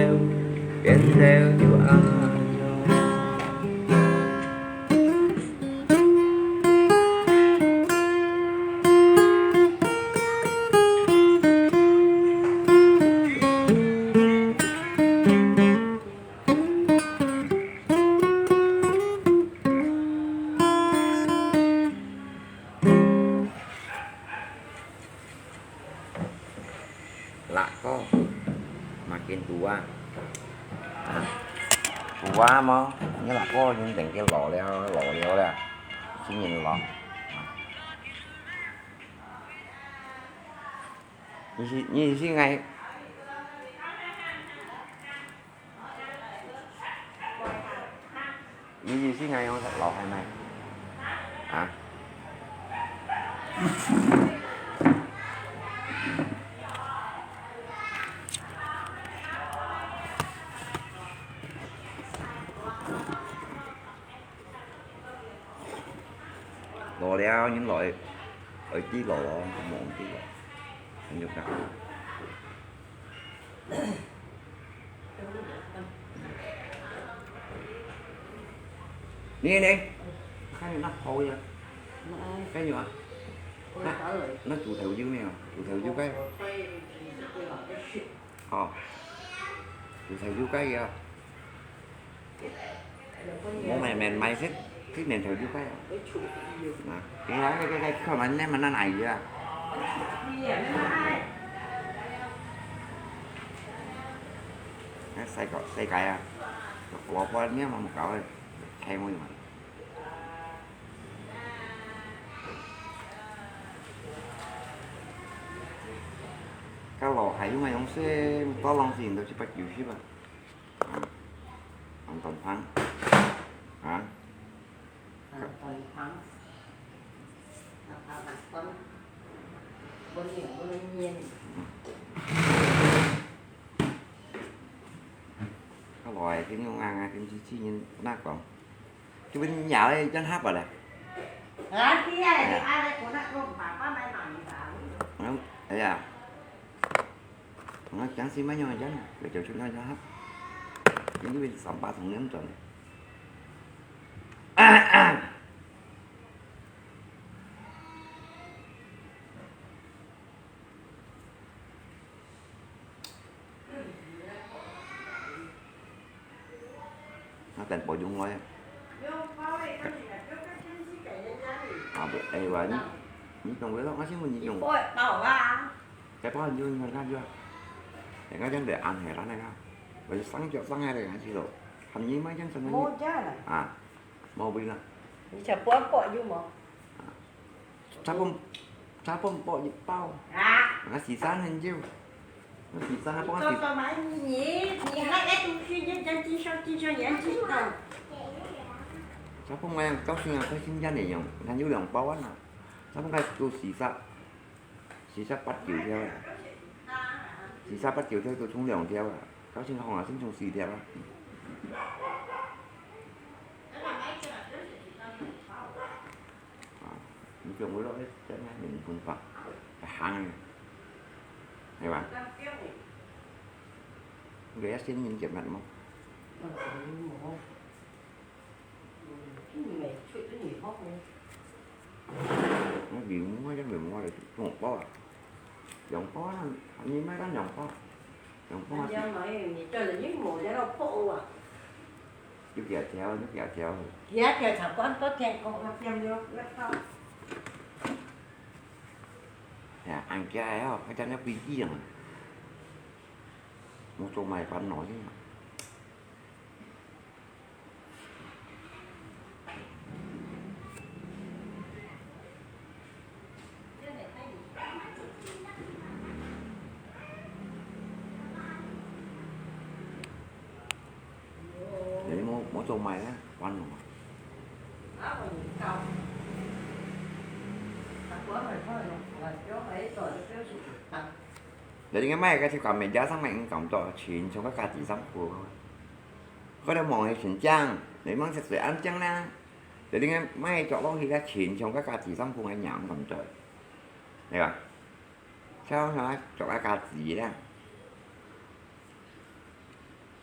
變到有恁樣。 Lak ko, makin tua. Hah? Tua mo, ni lak ko, yun teng ke lo liao, lo liao liao. Sin yin lo. 你是，你是愛，你是愛用老漢來？啊？ 老了，人老，愛知老咯，無知咯，很有感。你呢？看你那好呀，看有啊？那，那豬頭肉沒有？豬頭肉該？哦，豬頭肉該呀。 我買，買，買些，這年頭就快了。啊，你看，你看，你看，看嘛，你嘛，那哪一个啊？那世界，世界啊，蘿蔔你嘛，無搞个，開會嘛。該老還用啊用些，多浪費，都七八九十吧。 啊，紅豆湯。啊？紅豆湯。紅豆湯。嗯。後來，佢用啊，啊，佢自己人那講，就問你拿了一張盒過來。啊，對啊，你拿來，我那个爸爸买哪里的啊？嗯，哎呀。 啊，講是麼樣个人，佢就出來了哈。因為三八同年轉。啊，等保用來。啊，不，哎，我，你，你懂不懂？我先問你懂。你包，包吧。該包你就你看看就好。人家這樣子安排了那個，我就上腳上下的人家去了，他們也賣這樣子的。無價了。啊，無味了。你想包包有無？啊。 差不多，差不多一包。啊？啊，時間很久。啊，時間啊，你做什麼？你，你那个東西就叫介绍，介绍人知道。差不多我高兴啊，高兴这样用，那有两包啊。差不多做四十，四十八九条啊。四十八九条都冲两条啊，高兴好啊，先冲四条啊。 啊，你叫我落去，真係零分法，係行个，係吧？你个先人節目嘛。我零我一零我就中包啊，兩包啊，你買个兩包，兩包啊。哎呀，媽呀，你叫人家冇得到包啊！ 有幾條，有幾條。幾條茶館都聽講，我點了，我靠。哎呀，恁樣个哦，還真个飛機啊！我做買飯來个。 你無，無做賣咧，關了嘛。你應該賣个就講，每家上面應該講到，全全个家己衫褲。可能望係全靚，你望係最安靜啦。 就應該賣著落去个全像个家己衫褲个樣感覺，對吧？像像著个家己啦，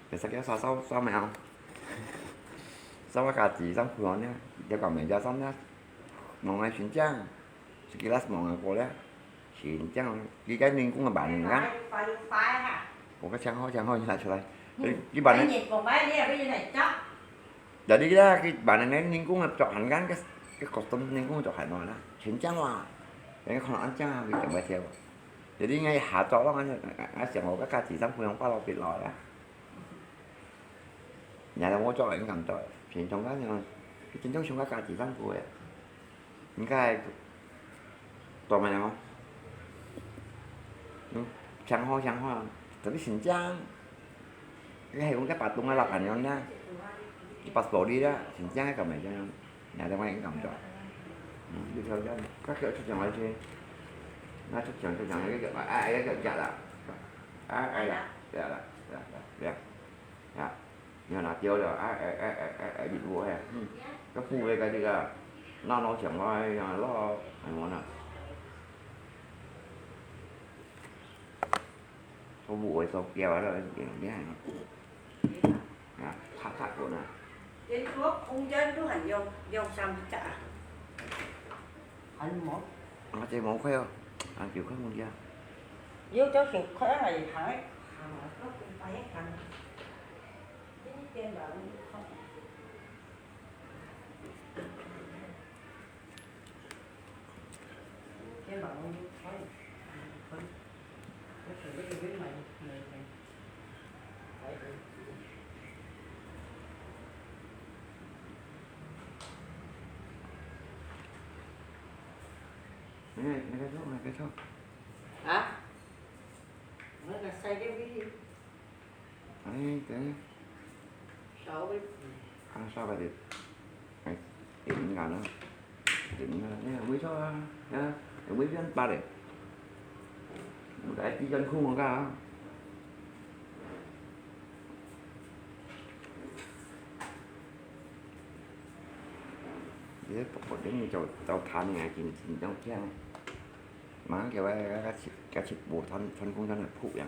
其實叫啥啥啥咩啊？衫个家己衫褲呢，就講明朝衫呢，望个全靚，一個禮拜望个過咧。 全靚，佢个人工个萬能啊。我个請好，請好，你拿出來。嗯。佢，佢萬能。你講白，你也不用來找。Jadi啦，佢萬能个人工个著很乾个，个custom人工个著很好啦，全靚哇。人家看到恁靚啊，佢就會跳。Jadi應該下晝咯，俺，俺，俺想我个家己衫褲用八六八來啊。然後我著个應該著，全像个，全像像个家己衫褲个。 應該做麼个哦？嗯，想好想好，特別新疆，你還用該把東啊，老板娘呢？一把手裡啦，新疆該個買這樣，你還在外面搞不着。嗯，你挑挑，該個出錢來去，那出錢出錢，那個哎哎那個假的，哎哎呀，對了對了對了。 啊，你看拿掉了，啊，哎，哎，哎，哎，哎，你我哎，嗯，該富贵个這個，那老想我哎呀，老，哎，我呢，我不會說掉了，你看，啊，他他我呢，連做空間都很用，用上一个啊。還有毛？啊，這毛块哦，啊，九块空间。有就九块啊，也行诶。行啊，都可以行一行。 那个，那个肉，那个肉。啊？那个塞进去。 哎，對。稍微。啊，稍微的。哎，點一下呢，點一下，哎，微笑啊，啊，微笑八嘞。我來第一張空个啊。你不可能就，就看你啊，真，真正聽。 嘛，叫我，我，我，我，我，無穿，穿工穿个鋪樣。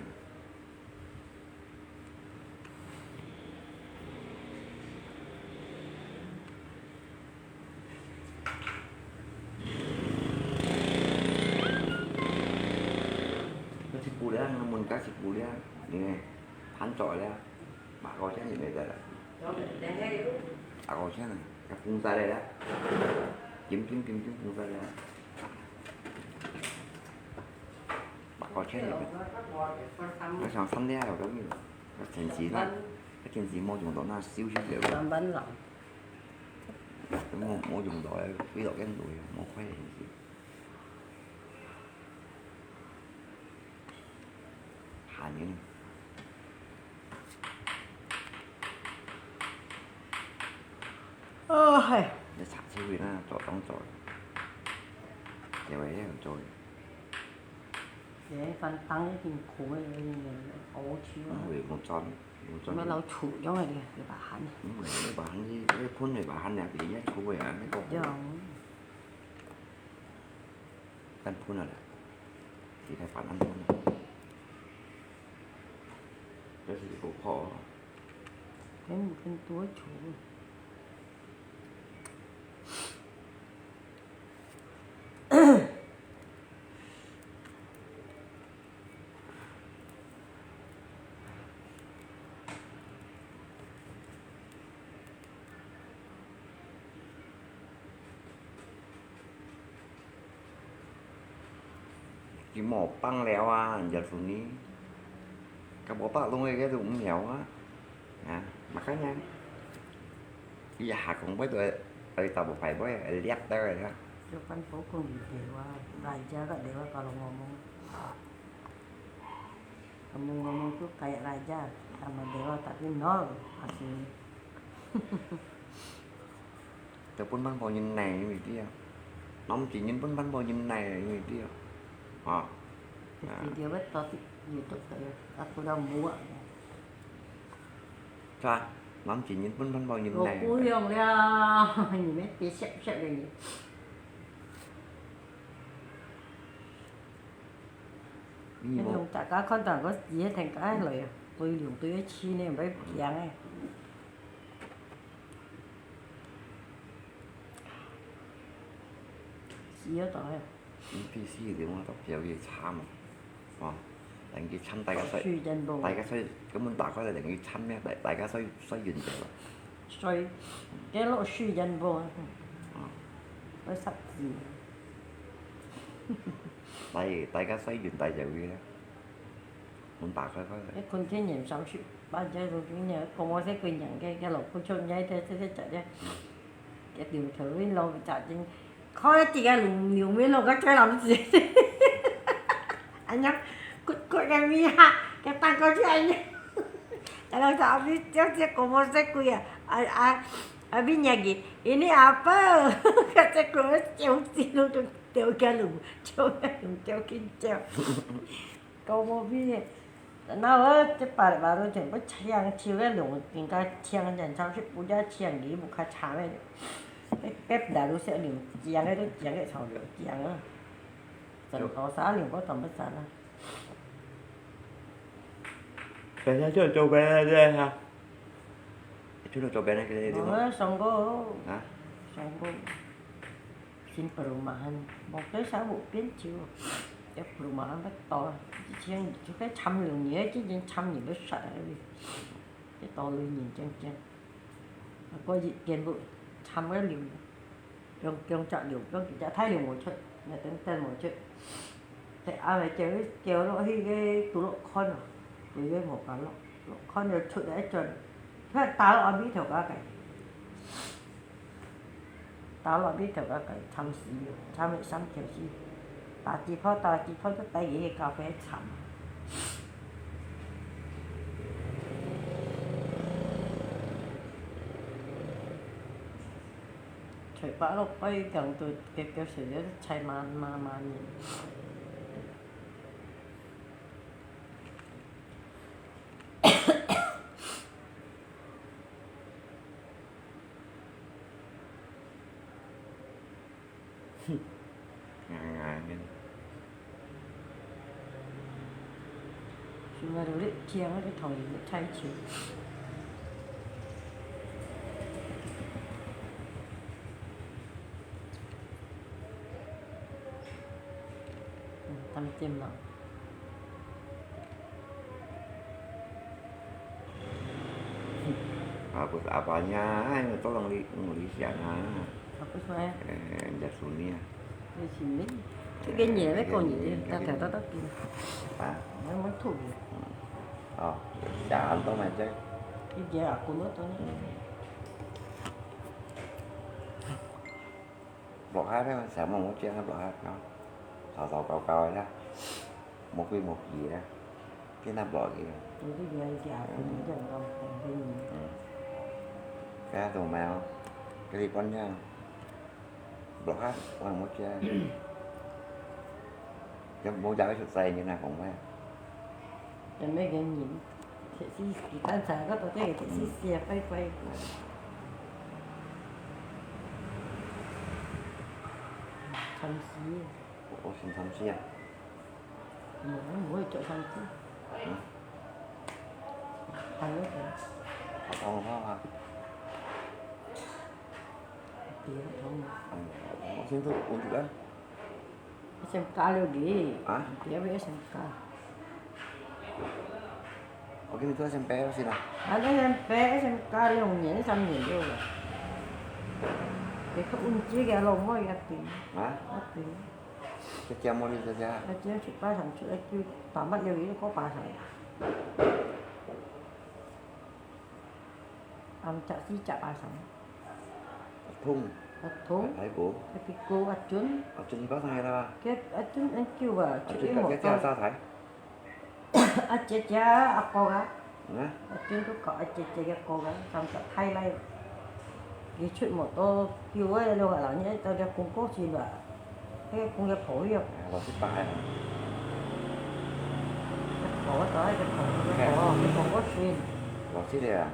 我去補了，我問佢去補了，你看，盤做了，八个錢就沒得了。八个錢啊，佢封晒了啦，金金金金封晒了。 八个錢入去。我想三點有个人，我平時那，我平時無用到那少少个。上班了。無，無用到个，為了更多个，無快个東西。閒个。哦，嘿。你查出去那，做工作。因為要做。 這番當一定苦个，有點苦。嗯，有賺，有賺。什麼老土用个，一把hand。嗯，一把hand，這個噴一把hand啊，比較苦个啊，那個。有。但噴了啦，其他把hand噴了。這是一個泡啊。跟，跟多久了？ 佢無放了啊，人家說你，佢無放弄个，該就毋曉啊。啊，makanya，佢下空背都會，會打不開背，會裂到个啊。就跟普通人聊啊，大家个聊啊，搞到我们，我们，我们都改大家，他们聊啊，tapi nol，还是。 Teu pun pang bao nhiêu này như vậy đi à. Nó chỉ nhìn pun pang bao nhiêu này như vậy đi à. À. Video bắt tao thì YouTube tao, aku dah muak. Sa, nó chỉ nhìn pun pang bao nhiêu này. Aku yang liao, ni mesti siap-siap lagi. Ni mau. Yang tak kau kau tak kau dia tengok ai lo ya. Tôi dùng tôi cái chi này phải piang ai. Xí咗袋啊！咁P C个地方就比較慘啊，哦，等佢慘，大家睡，睡人無？大家睡，根本打開來等佢慘咩？大，大家睡，睡完就了。睡，幾多睡人無啊？哦。我十字。大，大家睡完大就會啦。 門打開開來。一คน天然少少，把這種經驗，講我這個人个，个老婆出來，這，這，這，這，一條頭尾落个雜種，開一個龍，龍尾落个最諗住。哎呀， Kut-kut个味哈，个蛋糕就恁樣。然後佢阿妹就這个無食過啊，啊啊啊，味䀴佢，ini apa？佢這个笑死，就掉个路，掉个路，掉緊掉。个無味个。然後這擺嘛，就全部清手个路，人家清，人潮是不要清，你不看茶位的。別別大路是流江个，都江个潮流江啊。真多啥流，我都不知啦。 Biasa tu coba aja ha. Itu lo coba nak kena di rumah. 我上過，啊？上過，新perumahan，無該啥無變舊，這perumahan不多啊，以前就該參人呢，真正參人要殺啊，這多人認真正，啊，過一間屋參个人。 放放隻龍，放幾隻大龍無出，也等等無出。第暗个叫佢叫落去个肚落看哦，佢个無法落，落看就出來一轉，佢打落阿咪頭家个，打落阿咪頭家个，慘死了，慘了三條死，打幾炮打幾炮就帶佢去咖啡廠。 菜包落去，講到結結實實菜麻麻麻呢。硬硬个。 Sungaidulut，這樣个同伊个菜球。嗯，當甜咯。Hapus apanya, ai, tolong li-, nguli siya na. Hapus apa? Eh, jas suni ya. Di sini. Itu kan ya, mereka ni, tak ada, tak ada. Ah. Memang tu. Oh, siya anto macam. Ini dia aku nonton. Blok hai, sama mau cia blok hai, no. Sâu sâu kâu kâu ya. Mau kui mau ki ya. Cái nắp blok ki. Itu dia, dia aku nonton, nonton ini. Hmm. Cái đó tụi mèo. Cái đi con nha. Blok hai, orang mau cia. Cái mau jaga susah ini nak kong mèo. Yang mai gen yin, thiệt xì xì, tan chả có tổ chức thiệt xì xì, quay quay. Thậm chí. Ủa, xin thậm chí à? Ủa, ủa, ủa, thậm chí. Hả? Thằng đó kìa. Thằng đó hả? Kìa, thằng đó. Ủa, xin thử, ủa, thử á. Ét em ca liu gì? Hả? Tiap ét em ca. Oke, itu S M P apa sih, nah? Ada S M P, S M K 兩年、三年了啦。佢个運氣个咯，我也頂。Hả? 我頂。Cái kia mua đi cho cha. Cái kia chụp ba tháng trước, cái kia tám bắt liu gì có ba tháng. Ăn chả xí chả ba tháng. Thung. Thung. Thái Bố. Thái Bố, Achun. Achun bác Thái là. Cái Achun anh kêu à, Achun chữ cả một cái cha câu. Sao Thái? À, chị, chị, à, cô à. Hả? Achun tôi có, à, chị, chị, cái cô à, xong cả Thái này. Cái chuyện một tô kêu ấy, luôn là như tao cái cũng có gì mà. Cái cũng cái phổi rồi. À, lò xí tai hả? Cái phổi đó, cái phổi, cái phổi, cái phổi có gì. Lò xí đây à?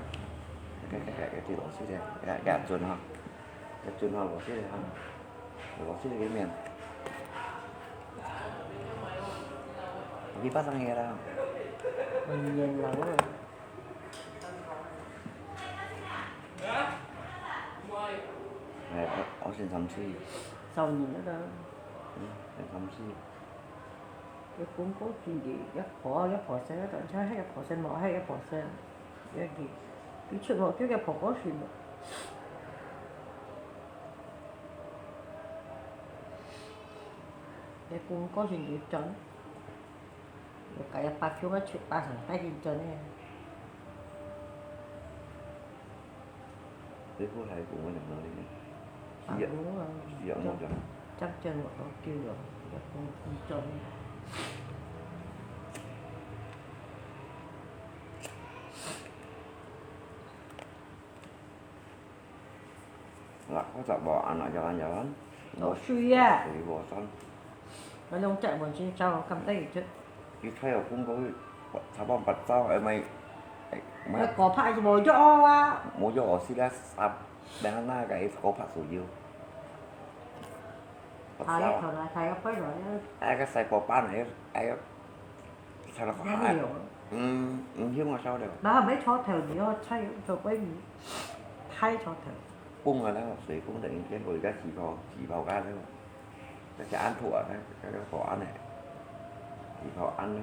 Cái, cái, cái, cái, cái lò xí đây. Cái, cái Achun hả? Cái Achun hả, lò xí đây hả? Lò xí đây cái miệng. Vì bác sang nghe đâu? Mình nhìn lắm rồi. Này, ông xin thăm si. Sau nhìn nữa đó. Ừ, xin thăm si. Cái cuốn cốt chuyện gì, cái phỏ, cái phỏ xe, cái tận xe, cái phỏ xe mỏ, hay cái phỏ xe. Cái gì? Cái chuyện mỏ, cái, cái phỏ cốt chuyện mỏ. Cái cuốn cốt chuyện gì trắng. Cái cái pa phiếu cái chuyện ta thằng tay đi trắng này. Cái phút này cũng có nhận được đấy. Phải đúng rồi. Dạ, chắc, chắc chắn là có kêu rồi. Là cũng, cũng cho nên. Lah，我就無恁樣，有人有人。做水啊。水無山。我用隻門先走，咁得意出。佢睇有風過去，差不多八周，哎，咪，哎，咪。哎，嗰拍就無咗啊。無咗，我試啦，三，等下那個一個拍左右。八周。睇頭來，睇個背來啊。哎，個細波板呢，哎， 才來看。嗯，毋曉我曉得。那還沒坐頭，你要坐，坐過你，太坐頭。崩啊，那水崩等於見過一個起泡，起泡咖啡，那是安土啊，那，那個火安的，起泡安的。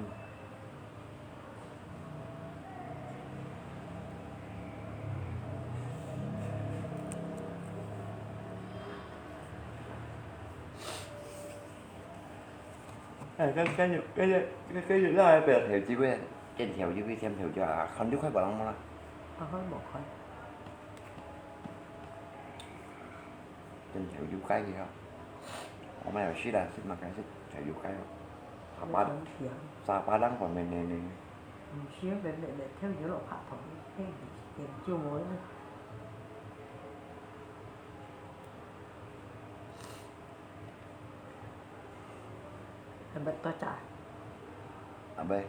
哎，該，該有，該有，該，該有，那還不要調酒个，點調酒个，點調酒啊，看六塊八零無啦。啊，好，無看。點調酒該个啊，我買有食啦，食嘛，該食調酒該个。沙巴，有東西啊。沙巴人講咩呢呢？毋係，咩咩咩，調酒落拍糖，嘿，點酒無啦。 還吂多隻。阿伯，一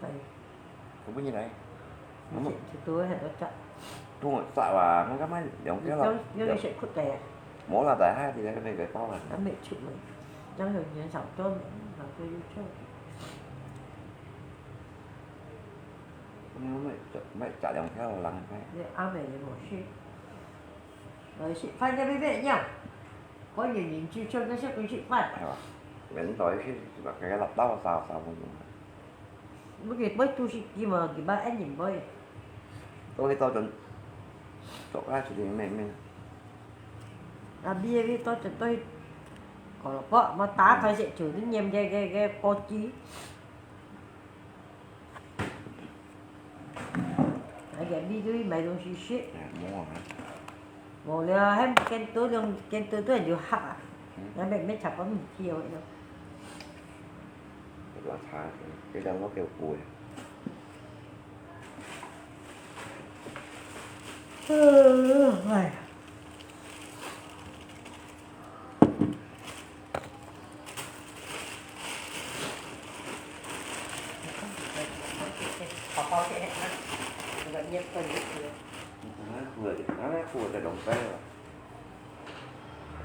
杯。我分你來。你食，你都會很多隻。都我炸吧，那個賣兩條了。你你食苦个啊？無啦，大海底那個那個包啦。還沒出門，然後人少多，然後就出。你賣賣炸兩條人開。你阿妹也無事。 來食飯，這邊邊樣。我年年就出去食飯。係吧？人多一些，係吧？該個老老少少不用。不過買都係佢嘛，佢買一人買。都係到陣，做下出去咩咩。啊，買个到陣都係，胡蘿蔔，嘛打開食，就係黏个个个果子。 哎呀，你就去買東西食。哎，無啊。無了，還見到兩，見到都就嚇啊。嗯。那邊沒查過物體哦。這個查，這個我給我補的。呃，哎呀。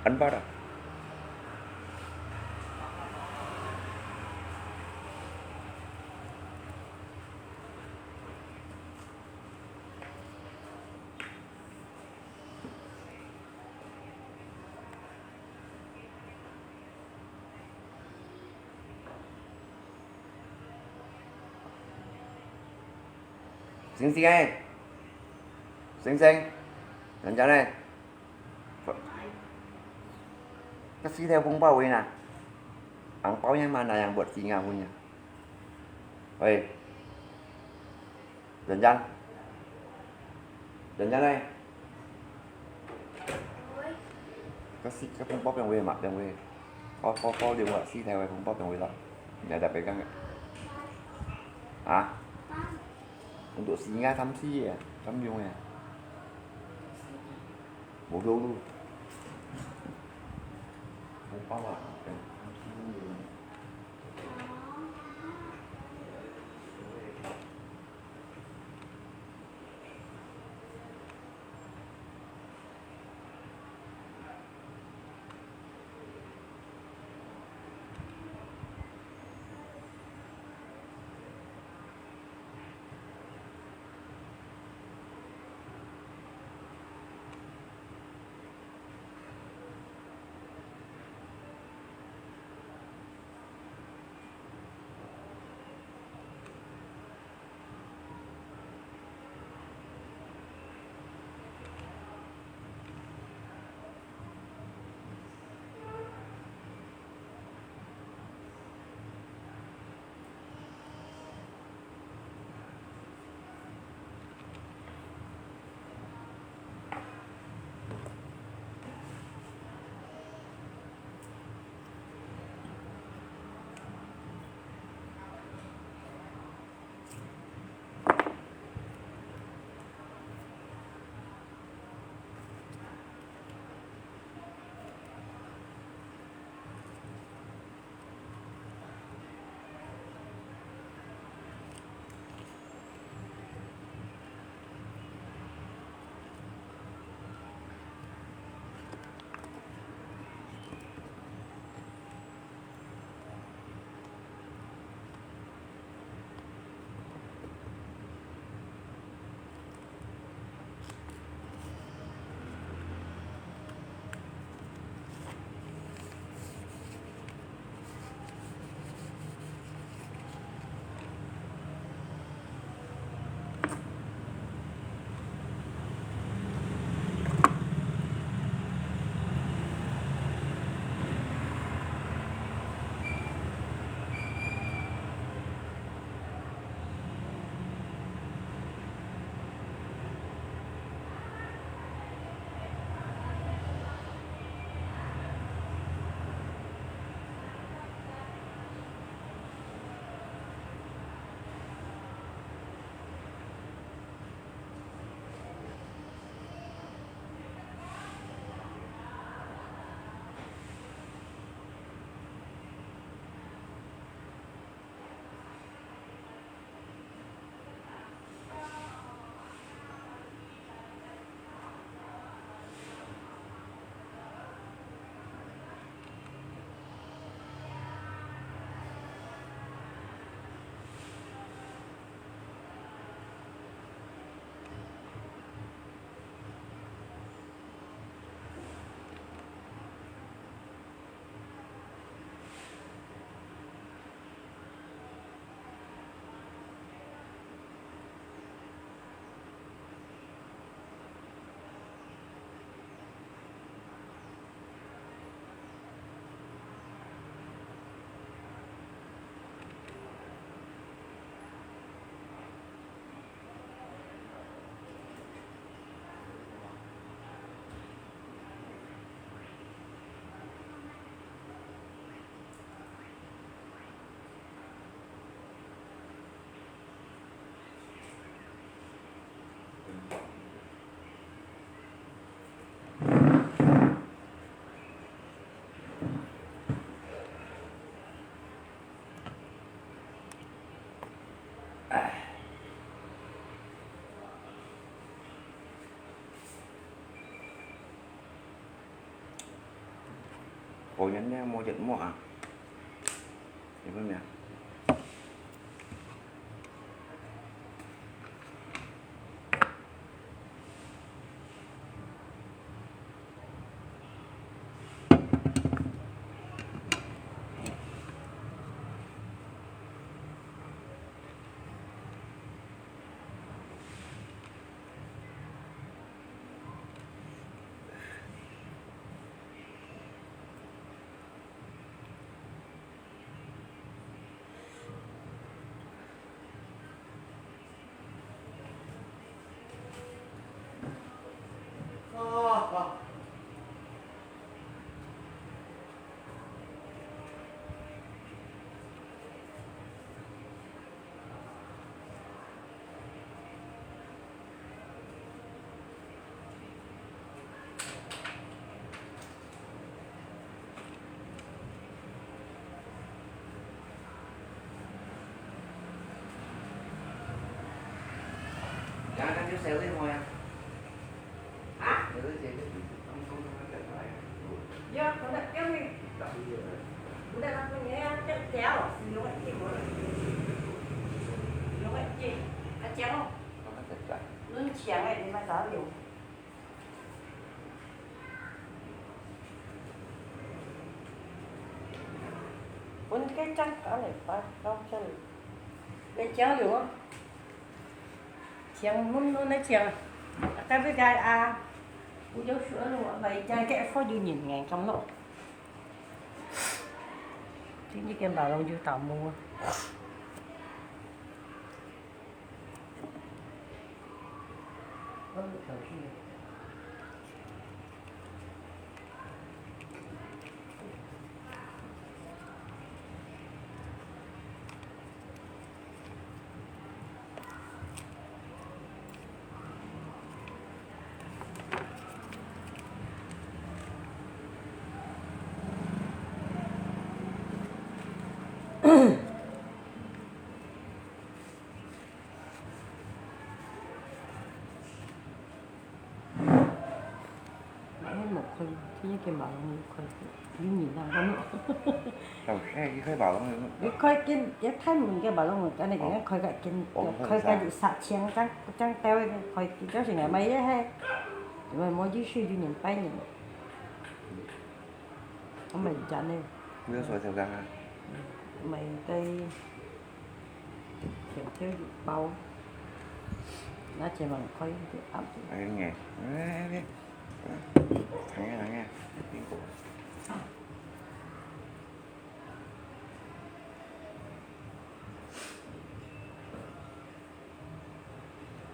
Ăn bát à? Sing Sing eh! Sing Sing! Yan yan eh! Ka si theo phung bao wei na. Ang bao yan ma na yang buat si nga hun ya. Oi. Yan yan. Yan yan eh. Ka si, ka phung bao piang wei ma, piang wei. Ko, ko, ko, liu wa si theo phung bao piang wei la. Nya da pegang. Ha? Untuk singa tam si ya, tam yung ya. Bodoh lu. Apa lah? 唉。 果園呢，無一摸啊，有沒有？ 啊？分該張搞來吧，搞出來。來交流啊。 請問問來請，啊，tapi kaya ah, udah suruh lu, apa jangan kayak phone dingin ngan kamu lo. Tinggi kan balong juga tamu.哎，無開，今日个馬龍無開，有人啊，講。哦，哎，你開馬龍个。你開間，你開門个馬龍个，恁樣个開个間，哦，開个三千，正，正到个開，就是買个嘿，因為無意思，有人拜年。我買真个。你要說小剛啊？買个。 小小一包，拿錢往開一點啊。哎，你，哎，你，哎，哎，哎，蘋果。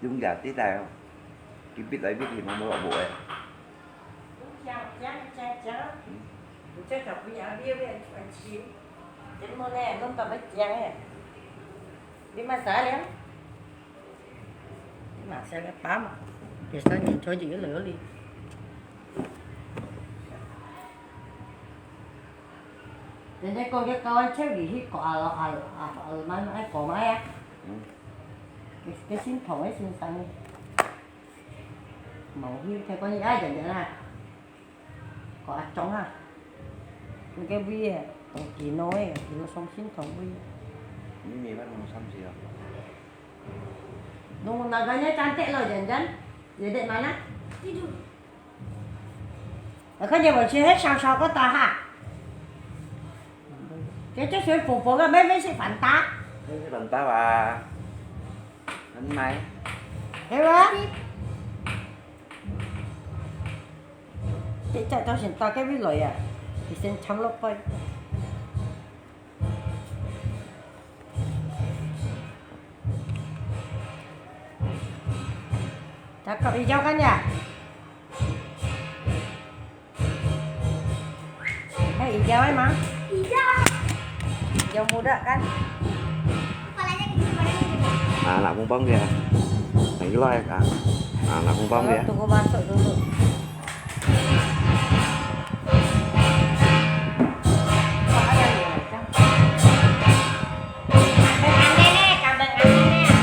用這地帶哦，佢逼來逼去，嘛無落無誒。 人家講叫教俺出去去搞啊，啊，啊，啊，買，買，搞買啊。嗯。佢，佢姓唐个先生个。無去，聽講佢愛人人啊。搞阿忠啊。佢个位个，搞技能个，技能上心同位个。你沒辦法上去啊。侬那个人家站得了，人家，有得嘛呢？ 啊，看見無？就係小小个大哈。這就係婆婆个妹妹係Fanta。妹妹Fanta啊，很美。係吧？這隻到時打个位來啊，佢先沉落去。 Cakep hijau kan ya? Eh, hijau emang? Hijau. Hijau muda kan? Kepalanya kecil, badannya gede. Nah, nak kumpang dia. Nah, itulah ya, Kak. Nah, nak kumpang dia. Tunggu masuk dulu. Kambing aneh nih, kambing aneh nih.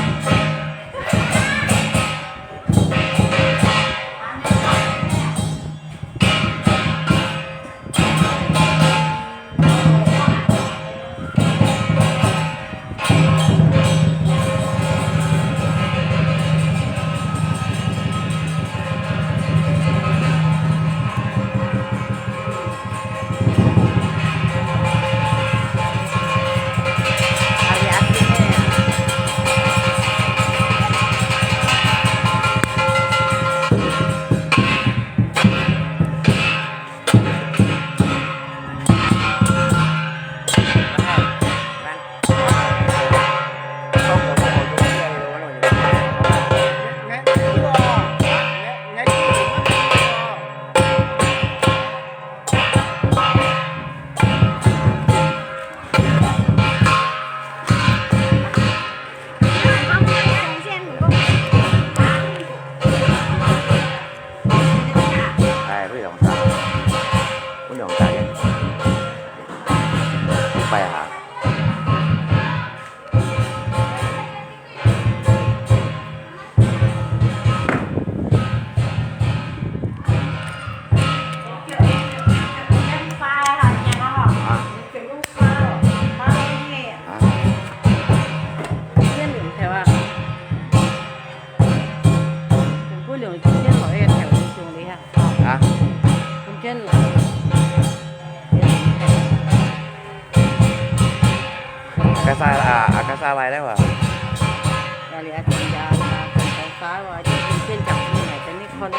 Akasa, ah, akasa lai leh wa. Kali ada ada ada sawa, dia mungkin tak punya, jadi kon.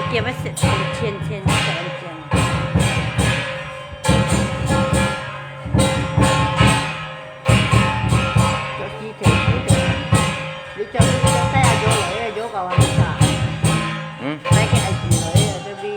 Dia mesti cien cien cien cien. Jadi cien cien. Dia cakap dia cakap aja lah, ya, aja kawan kita. Hmm? Saya ke aja lah, ya, tapi.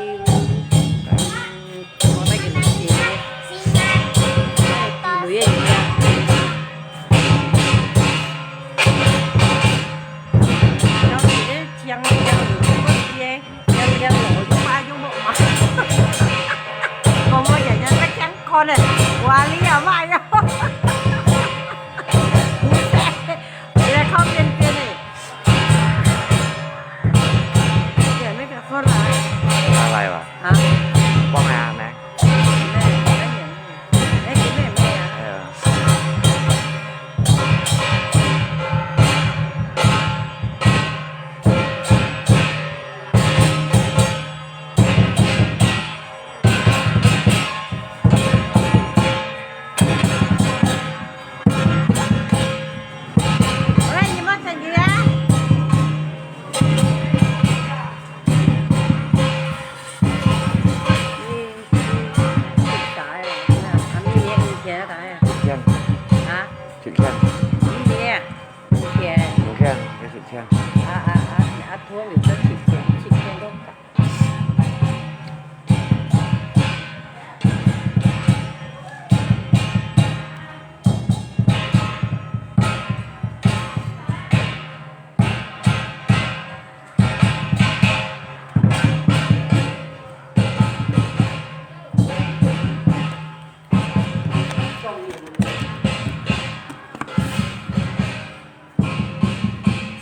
Alai wa. Hah? Kuang ya, Mek.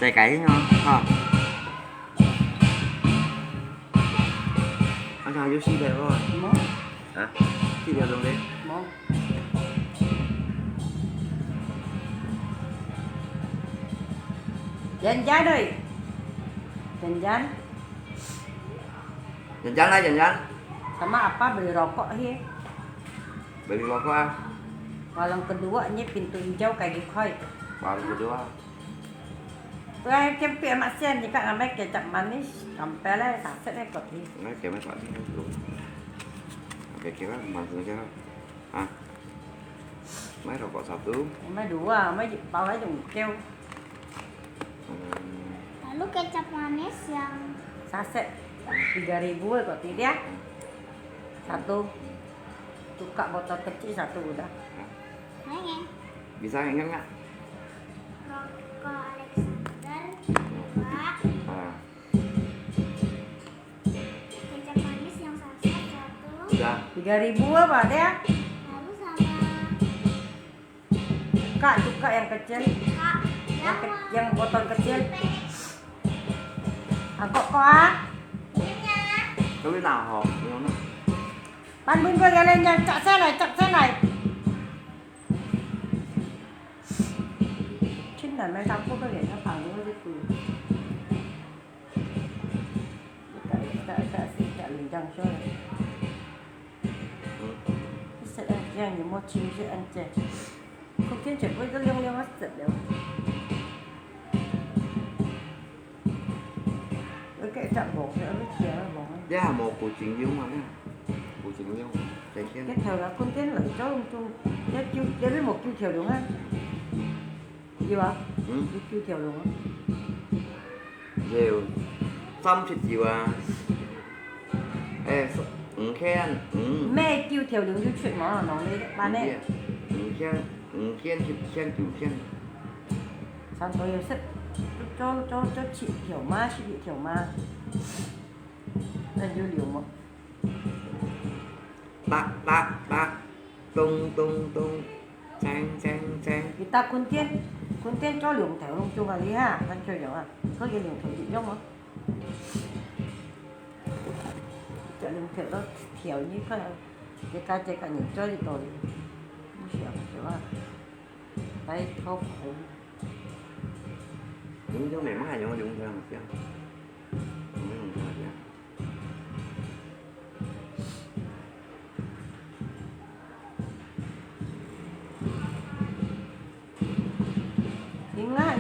Saya kain nyo, ha. Ang kaya si Dero. Mo? Ha? Si Dero deh. Mo? Janjan oi. Janjan. Janjan lah, Janjan. Sama apa beli rokok hi? Beli rokok ah. Warung kedua ni pintu hijau kayu koi. Warung kedua. Tuai kempek mak sian ni kak ngamai kecap manis, kampel eh, saset eh kopi. Ngai kemai kopi tu. Oke, kira manis kira. Ah. Mai rokok satu. Mai dua, mai bawah jengkel. Hmm. Lalu kecap manis yang saset tiga ribu eh kopi dia. Satu. Tukar botol kecil satu udah. Hah? Bisa ingat nggak? Rokok Alexander, dua. Ah. Kecap manis yang saset satu. Udah. Tiga ribu apa dia? Lalu sama. Kak, tukar yang kecil. Kak, yang, yang botol kecil. Angkok kok ah. Kau boleh nak ho, yang mana? Pan bun kau jalan yang cak selai, cak selai. Chin nan mai tak kau boleh nak pang dulu tu. Ika, ika, ika, ika lintang soi. Sét ăn yang有無清洗按這？空間全部都亮亮啊，色了。該隻黃色，該條黃啊。這還無古井用啊，這古井用，整天。該頭啦，空間來做用，這就，這邊無九條龍啊。 有啊，嗯。有九條龍啊。有，三十有啊。哎，五千，嗯。咩九條龍就出嘛，農曆八呢。五千，五千，十千，九千。差不多有十，做，做，做七條嘛，十一條嘛。那有龍嘛。 噠噠噠，咚咚咚，锺锺锺。你打坤天，坤天做龍頭龍種啊，你哈，還做樣啊，可以龍頭一樣哦。這龍頭都條你看，這個這個人做得到的，不曉得吧？來討好。龍頭沒賣，有龍頭好像，有龍頭好像。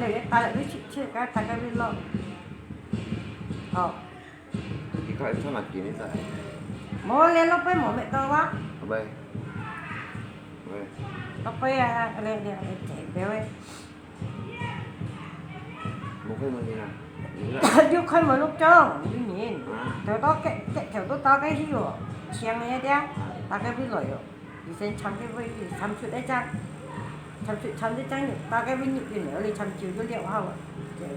你打入去切切，該打个味落。哦。你看，你看嘛，给你在。無，你落杯無味道啊。好呗。喂。落杯啊，你你你，不要喂。 無開門去啦。你開門錄像，有人，頭到腳，腳頭都打開去哦，搶个个，打開會來哦。以前搶个會，搶出來隻，搶出，搶出隻，打開會入去呢，你搶救就了後啊。對，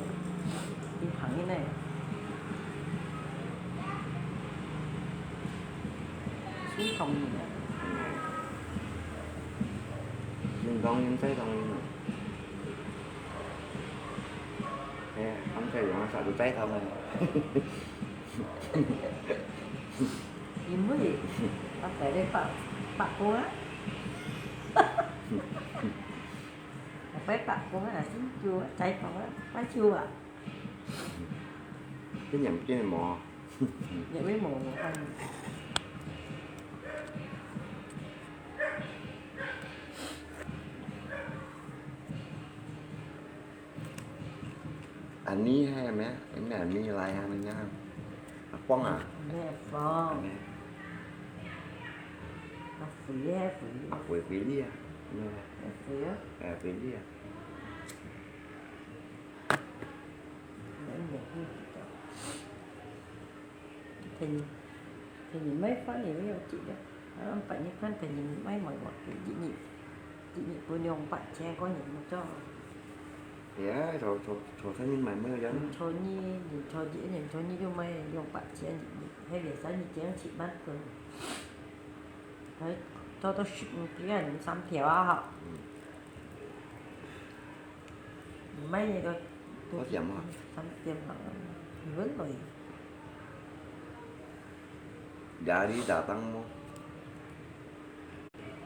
你行个呢。心痛你啊。心痛人，再痛人啊。 哎，他们在网上都摘他们。因為，我帶你八，八公啊。我帶八公啊，先救啊，摘房啊，快救啊。今年，今年無啊？也沒無，我看。 อันนี้ให้ไหม อันนี้ อันนี้อะไรฮะ มันง่าย อ่ะ ป้อง อ่ะ แม่ฟอง อันนี้ เอาฝีให้ฝี อ่ะ ปุ๋ย ปุ๋ยเรียก นี่แหละ ให้ฝี เออ ปุ๋ยเรียก แล้วเนี่ยให้ฝีต่อ Thì, thì nhìn mấy phát thì mới chịu được. Đó, phải như con thì nhìn mấy mọi mọi cái dị nhị, dị nhị của nhung bạn che có nhìn một cho. Thì á, cho, cho, cho thấy những mày mới dám. Nhìn cho nhi, nhìn cho dĩ, nhìn cho nhi vô mày, nhung bạn che dị nhị. Hay việc sao như chén chị bắt cường. Đấy, cho tôi xịt một cái là những xăm thiểu á hả? Ừ. Mai ni ko. Có tiêm hả? Tắm tiêm hả? Vẫn rồi. Giá đi trả tăng mô.